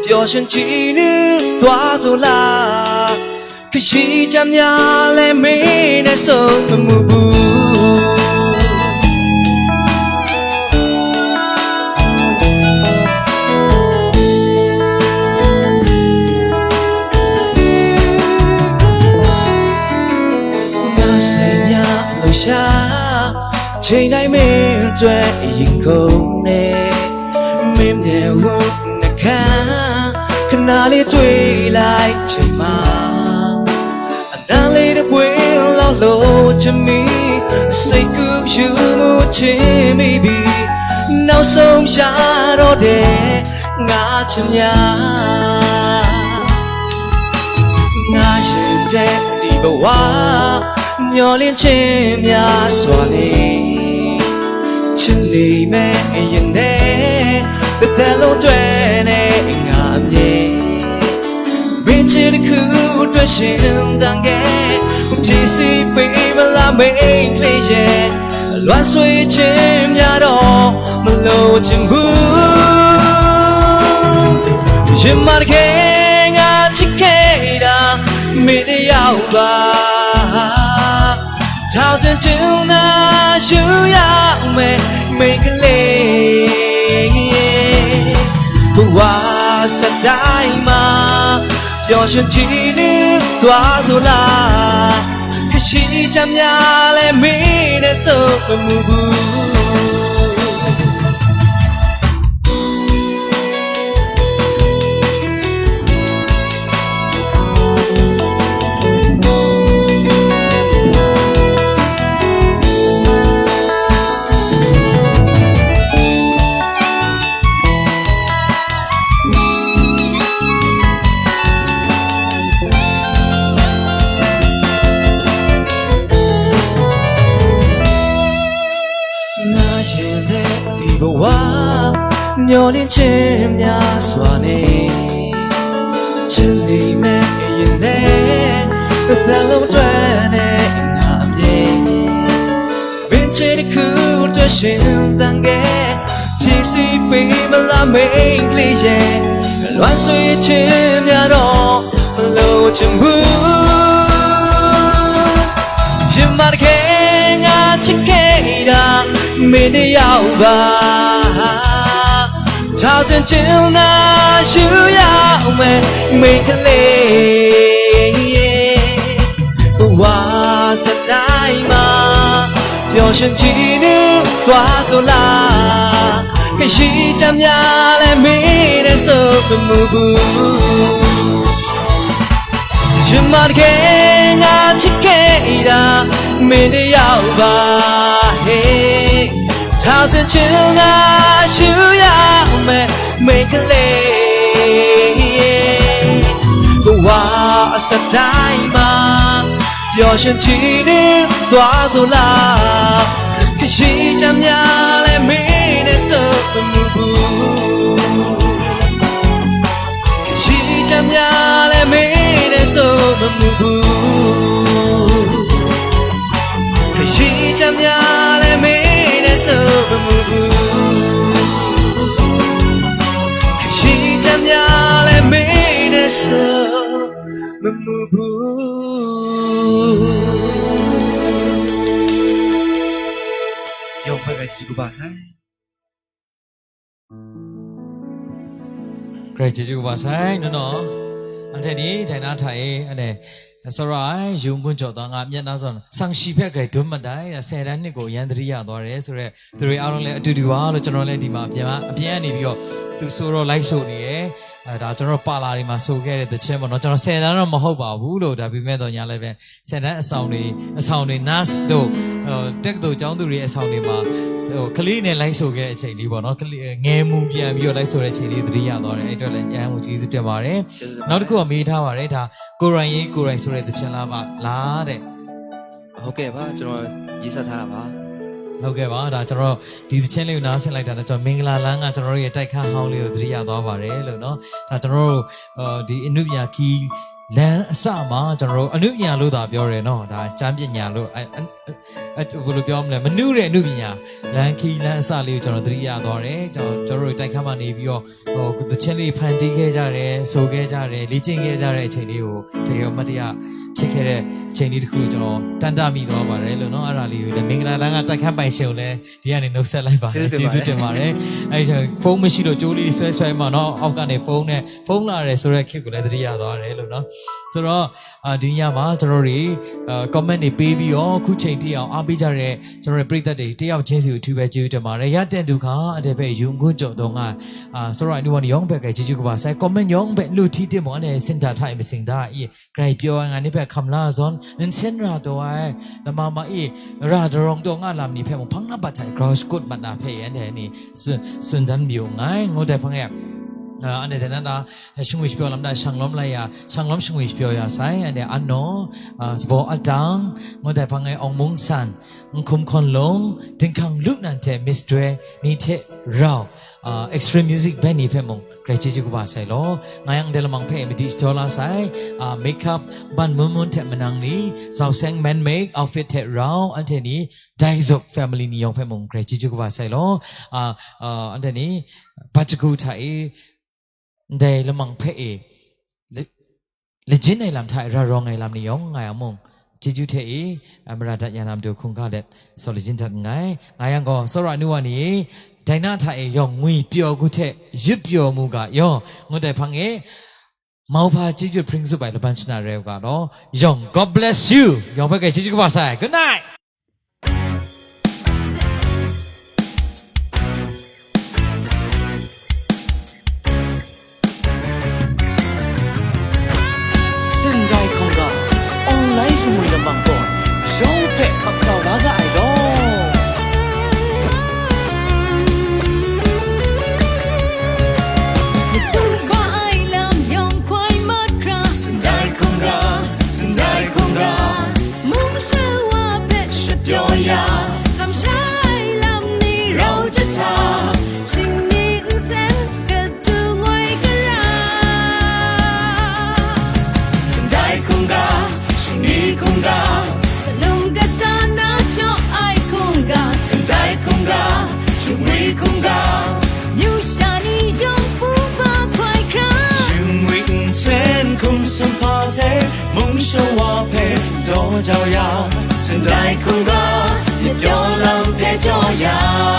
ပျော်ရွှင်ကြည်နူးသွားစို့လား ခရီးကြမ်းများလဲမင်းနဲ့ဆုံးမမှုဘူး ငါစိတ်များလှူရှား ချိန်တိုင်းမင်းအတွက်ရင်ခုန်နေ မင်းမျက်ဝန်းနှခမ်း ခဏလေးတွေ့လိုက်ချိန်မှာ အနံလေးတစ်ပွင့်လောက်လိုချင်မိ စိတ်ကူးယူမှုချင်မိပြီ နောက်ဆုံးရတော့တဲ့ငါချစ်များ ငါရင်ထဲဒီဘဝ မျောလင့်ခြင်းများစွာနဲ့ ချစ်နေမဲ့အရင်နဲ့တစ်သက်လုံးတွေ့နေငါအမြင် မင်းချစ်တစ်ခုအတွက်ရှင်သန်ခဲ့ ဖြည့်ဆည်းပေးမလားမိတ်ကလေးရဲ့ လွမ်းဆွေးခြင်းများတော့မလိုချင်ဘူး ရင်မတကယ်ငါချစ်ခဲ့တာ မင်းတစ်ယောက်ပါ ထောင်ဆင်ချင်နာယူရမယ်မိတ်ကလေးဘဝစတိုင်းမှာ ပျော်ရွှင်ကြည်နူးသွားစို့လား ခရီးကြမ်းများလဲမင်းနဲ့ဆုံးမမှုဘူး မျှော်လင့်ခြင်းများစွာနဲ့ ချစ်နေမဲ့ရင်ထဲ တစ်သက်လုံးအတွက်နဲ့ငါအမြဲ ဘင်ချေတစ်ခုအတွက်ရှင်သန်ခဲ့ ဖြည့်ဆည်းပေးမလားမိန်းကလေးရဲ့ လွမ်းဆွေးခြင်းများတော့ မလိုချင်ဘူး ရင်မတကယ်ငါချစ်ခဲ့တာ မင်းတယောက်ပါ ထောင်ဆယ်ချင်သာယူရအောင်မယ် မိန်းကလေး ဘဝစတိုင်းမှာ ပျော်ရွှင်ကြည်နူးသွားစို့လား ခရီးချမ်းများလဲမင်းနဲ့ဆိုမမူဘူး ရင်မတကယ်ငါချစ်ခဲ့တာ မင်းတယောက်ပါ ဟေး ထောင်ဆယ်ချင်သာယူရအောင်မယ် မိန်းကလေး ဘဝအစတိုင်းမှာ ပျော်ရွှင်ကြည်နူးသွားစို့လား ခရီးချမ်းများလဲမင်းနဲ့ဆိုမမူဘူး ခရီးချမ်းများလဲမင်းနဲ့ဆိုမမူဘူး ခရီးချမ်းများလဲမင်းနဲ့ဆိုမမူဘူး ခရီးချမ်းများလဲမင်းနဲ့ဆိုမမူဘူး ယွန်ဘက်ကချစ်ကပ်ပါဆိုင် Great ကျေးဇူးပါဆိုင်နော်နော် အန်ထဲနီဒိုင်နားထိုင်အဲ့နဲ့ စောရအိုင်ယုံကွန်းကျော်တော်ငါမျက်နှာစုံ ဆန်ရှီဖက် Great ဒုံးမတိုင်ဆယ်တန်းနှစ်ကိုအရမ်းသတိရသွားတယ်ဆိုတော့ သူတွေအားလုံးလည်းအတူတူပါလို့ကျွန်တော်လည်းဒီမှာအပြင်အပြင်ကနေပြီးတော့သူဆိုတော့ live show နေရယ်အဲဒါကျွန်တော်ပါလာဒီမှာဆိုခဲ့တဲ့သချင်းပေါ့နော်ကျွန်တော်ဆယ်တန်းတော့မဟုတ်ပါဘူးလို့ဒါပေမဲ့တော့ညာလည်းပဲဆယ်တန်းအဆောင်တွေအဆောင်တွေ nurse တို့အဲတက္ကသိုလ်ကျောင်းသူတွေအဆောင်တွေမှာဟိုကလေးနဲ့ live show ခဲ့တဲ့အချိန်လေးပေါ့နော်ကလေးငယ်မူပြန်ပြီးတော့ live show တဲ့အချိန်လေးသတိရသွားတယ်အဲ့အတွက်လည်းအရမ်းကိုကျေးဇူးတင်ပါတယ်နောက်တစ်ခုကမေးထားပါတယ်ဒါကိုရိုင်းရေးကိုရိုင်းဆိုတဲ့သချင်းလားပါလားတဲ့ဟုတ်ကဲ့ပါကျွန်တော်ရေးစပ်ထားတာပါဟုတ်ကဲ့ပါဒါကျွန်တော်ဒီသချင်းလေးကိုနားဆင်လိုက်တာနဲ့ကျွန်တော်မင်္ဂလာလမ်းကကျွန်တော်တို့ရဲ့တိုက်ခန်းဟောင်းလေးကိုသတိရသွားပါတယ်လို့နော်ဒါကျွန်တော်တို့ဒီအနုပညာခီးလမ်းအစမှာကျွန်တော်တို့အနုပညာလို့သာပြောတယ်နော်ဒါကျမ်းပညာလို့အဲအဲအဲဘယ်လိုပြောမလဲမနုတဲ့အနုပညာလမ်းခီးလမ်းအစလေးကိုကျွန်တော်သတိရသွားတယ်ကျွန်တော်ကျွန်တော်တို့တိုက်ခန်းမှာနေပြီးတော့ဟိုသချင်းလေးဖန်တီးခဲ့ကြတယ်ဆိုခဲ့ကြတယ်လေ့ကျင့်ခဲ့ကြတဲ့အချိန်လေးကိုတကယ်အမှတ်တရဖြစ်ခဲ့တဲ့အချိန်လေးတစ်ခုကိုကျွန်တော်တန်တမိသွားပါတယ်လို့နော်အဲ့ဒါလေးကိုလည်းမင်္ဂလာလမ်းကတိုက်ခန်းပိုင်ရှင်ကိုလည်းဒီကနေနှုတ်ဆက်လိုက်ပါတယ်ကျေးဇူးတင်ပါတယ်အဲ့ဒါဖုန်းမရှိလို့ကြိုးလေးဆွဲဆွဲမှနော်အောက်ကနေဖုန်းနဲ့ဖုန်းလာတယ်ဆိုတဲ့ခေတ်ကိုလည်းသတိရသွားတယ်လို့နော်ဆိုတော့အာဒီညမှာကျွန်တော်တို့တွေအာ comment တွေပေးပြီးတော့ခုချိန်ထိအောင်အားပေးကြတဲ့ကျွန်တော်တို့ပြည်သက်တွေတယောက်ချင်းစီကိုအထူးပဲကျေးဇူးတင်ပါတယ်ရတဲ့ဒုက္ခအတဲ့ဖဲယူငုကြော်တော့ငါအာဆိုတော့အနုဝါနေရောင်းပဲကဲကျေးဇူးကပါဆိုင် comment ရောင်းပဲလူထီးတင်မော်နဲ့စင်တာထိုင်မစင်တာအီး ใครပြောว่าไงนี่แบบคำล่าซ้อนเงินเส้นราตัวไอ้ละมามาอีราดรองตัวง่าลามนี่เพ่มพังนับบัตรไทย cross code บัตรนาเพ่ยันเดนี่สุนสุนทันบิวไงงดแต่พังแอบอันเดียนั้นนะชงวิชเปียวลำได้ช่างล้อมลายาช่างล้อมชงวิชเปียวอยาไซอันเดียอันโนสบออัลตังงดแต่พังไงองมุงสันงคุมคนลงถึงขังลุกนันเทมิสเตรนี่เทเรา အာ extreme music band တွေဖက်မုံကြဲချေချေကဘာဆိုင်လောငါယံဒဲလမင်ဖဲမဒီစတော်လာဆိုင်အာ makeup ဘန်မွန်းမွန်းထက်မနန်းလီဇောက်ဆဲင်း man make outfit ထက်ရောင်အန်ထဲနီ Daizok family နီယောင်ဖဲမုံကြဲချေချေကဘာဆိုင်လောအာအာအန်ထဲနီဘတ်ချကူထါအီ ဒဲလမင်ဖဲအီ လ လကျင်းနယ်လမ်းထါရရောင်နယ်လမ်းနီယောင်ငါယံမုံချီချူထဲအီအမရတညာဏမတူခုန်ခါလက်စောလကျင်းထတ်ငိုင်ငါယံကောစောရနုဝနီဒိုင်နာထါအီယောင်ငွေပျော်ကူထဲယစ်ပျော်မူကယောင်ငိုတိုင်ဖငေမောင်ဖာချီချူ principal လပန်းချနာရဲကတော့ယောင် God bless you ယောင်ဖက်ကချီချူကပါဆိုင် Good night เส้นได้ของเราออนไลน์ชมวยลำบางก่อนช่องเพจขับเก่าล้าก็ไอดอล မုံရှဲဝါဖက် Hkungga, amyu sha ni yawng hpung ba hkoi hkra, shingwi nsen hkum sumhpa hte, mung shawa hpe daw jau ya, sindai hkungga, myit pyaw lam hpe jaw ya.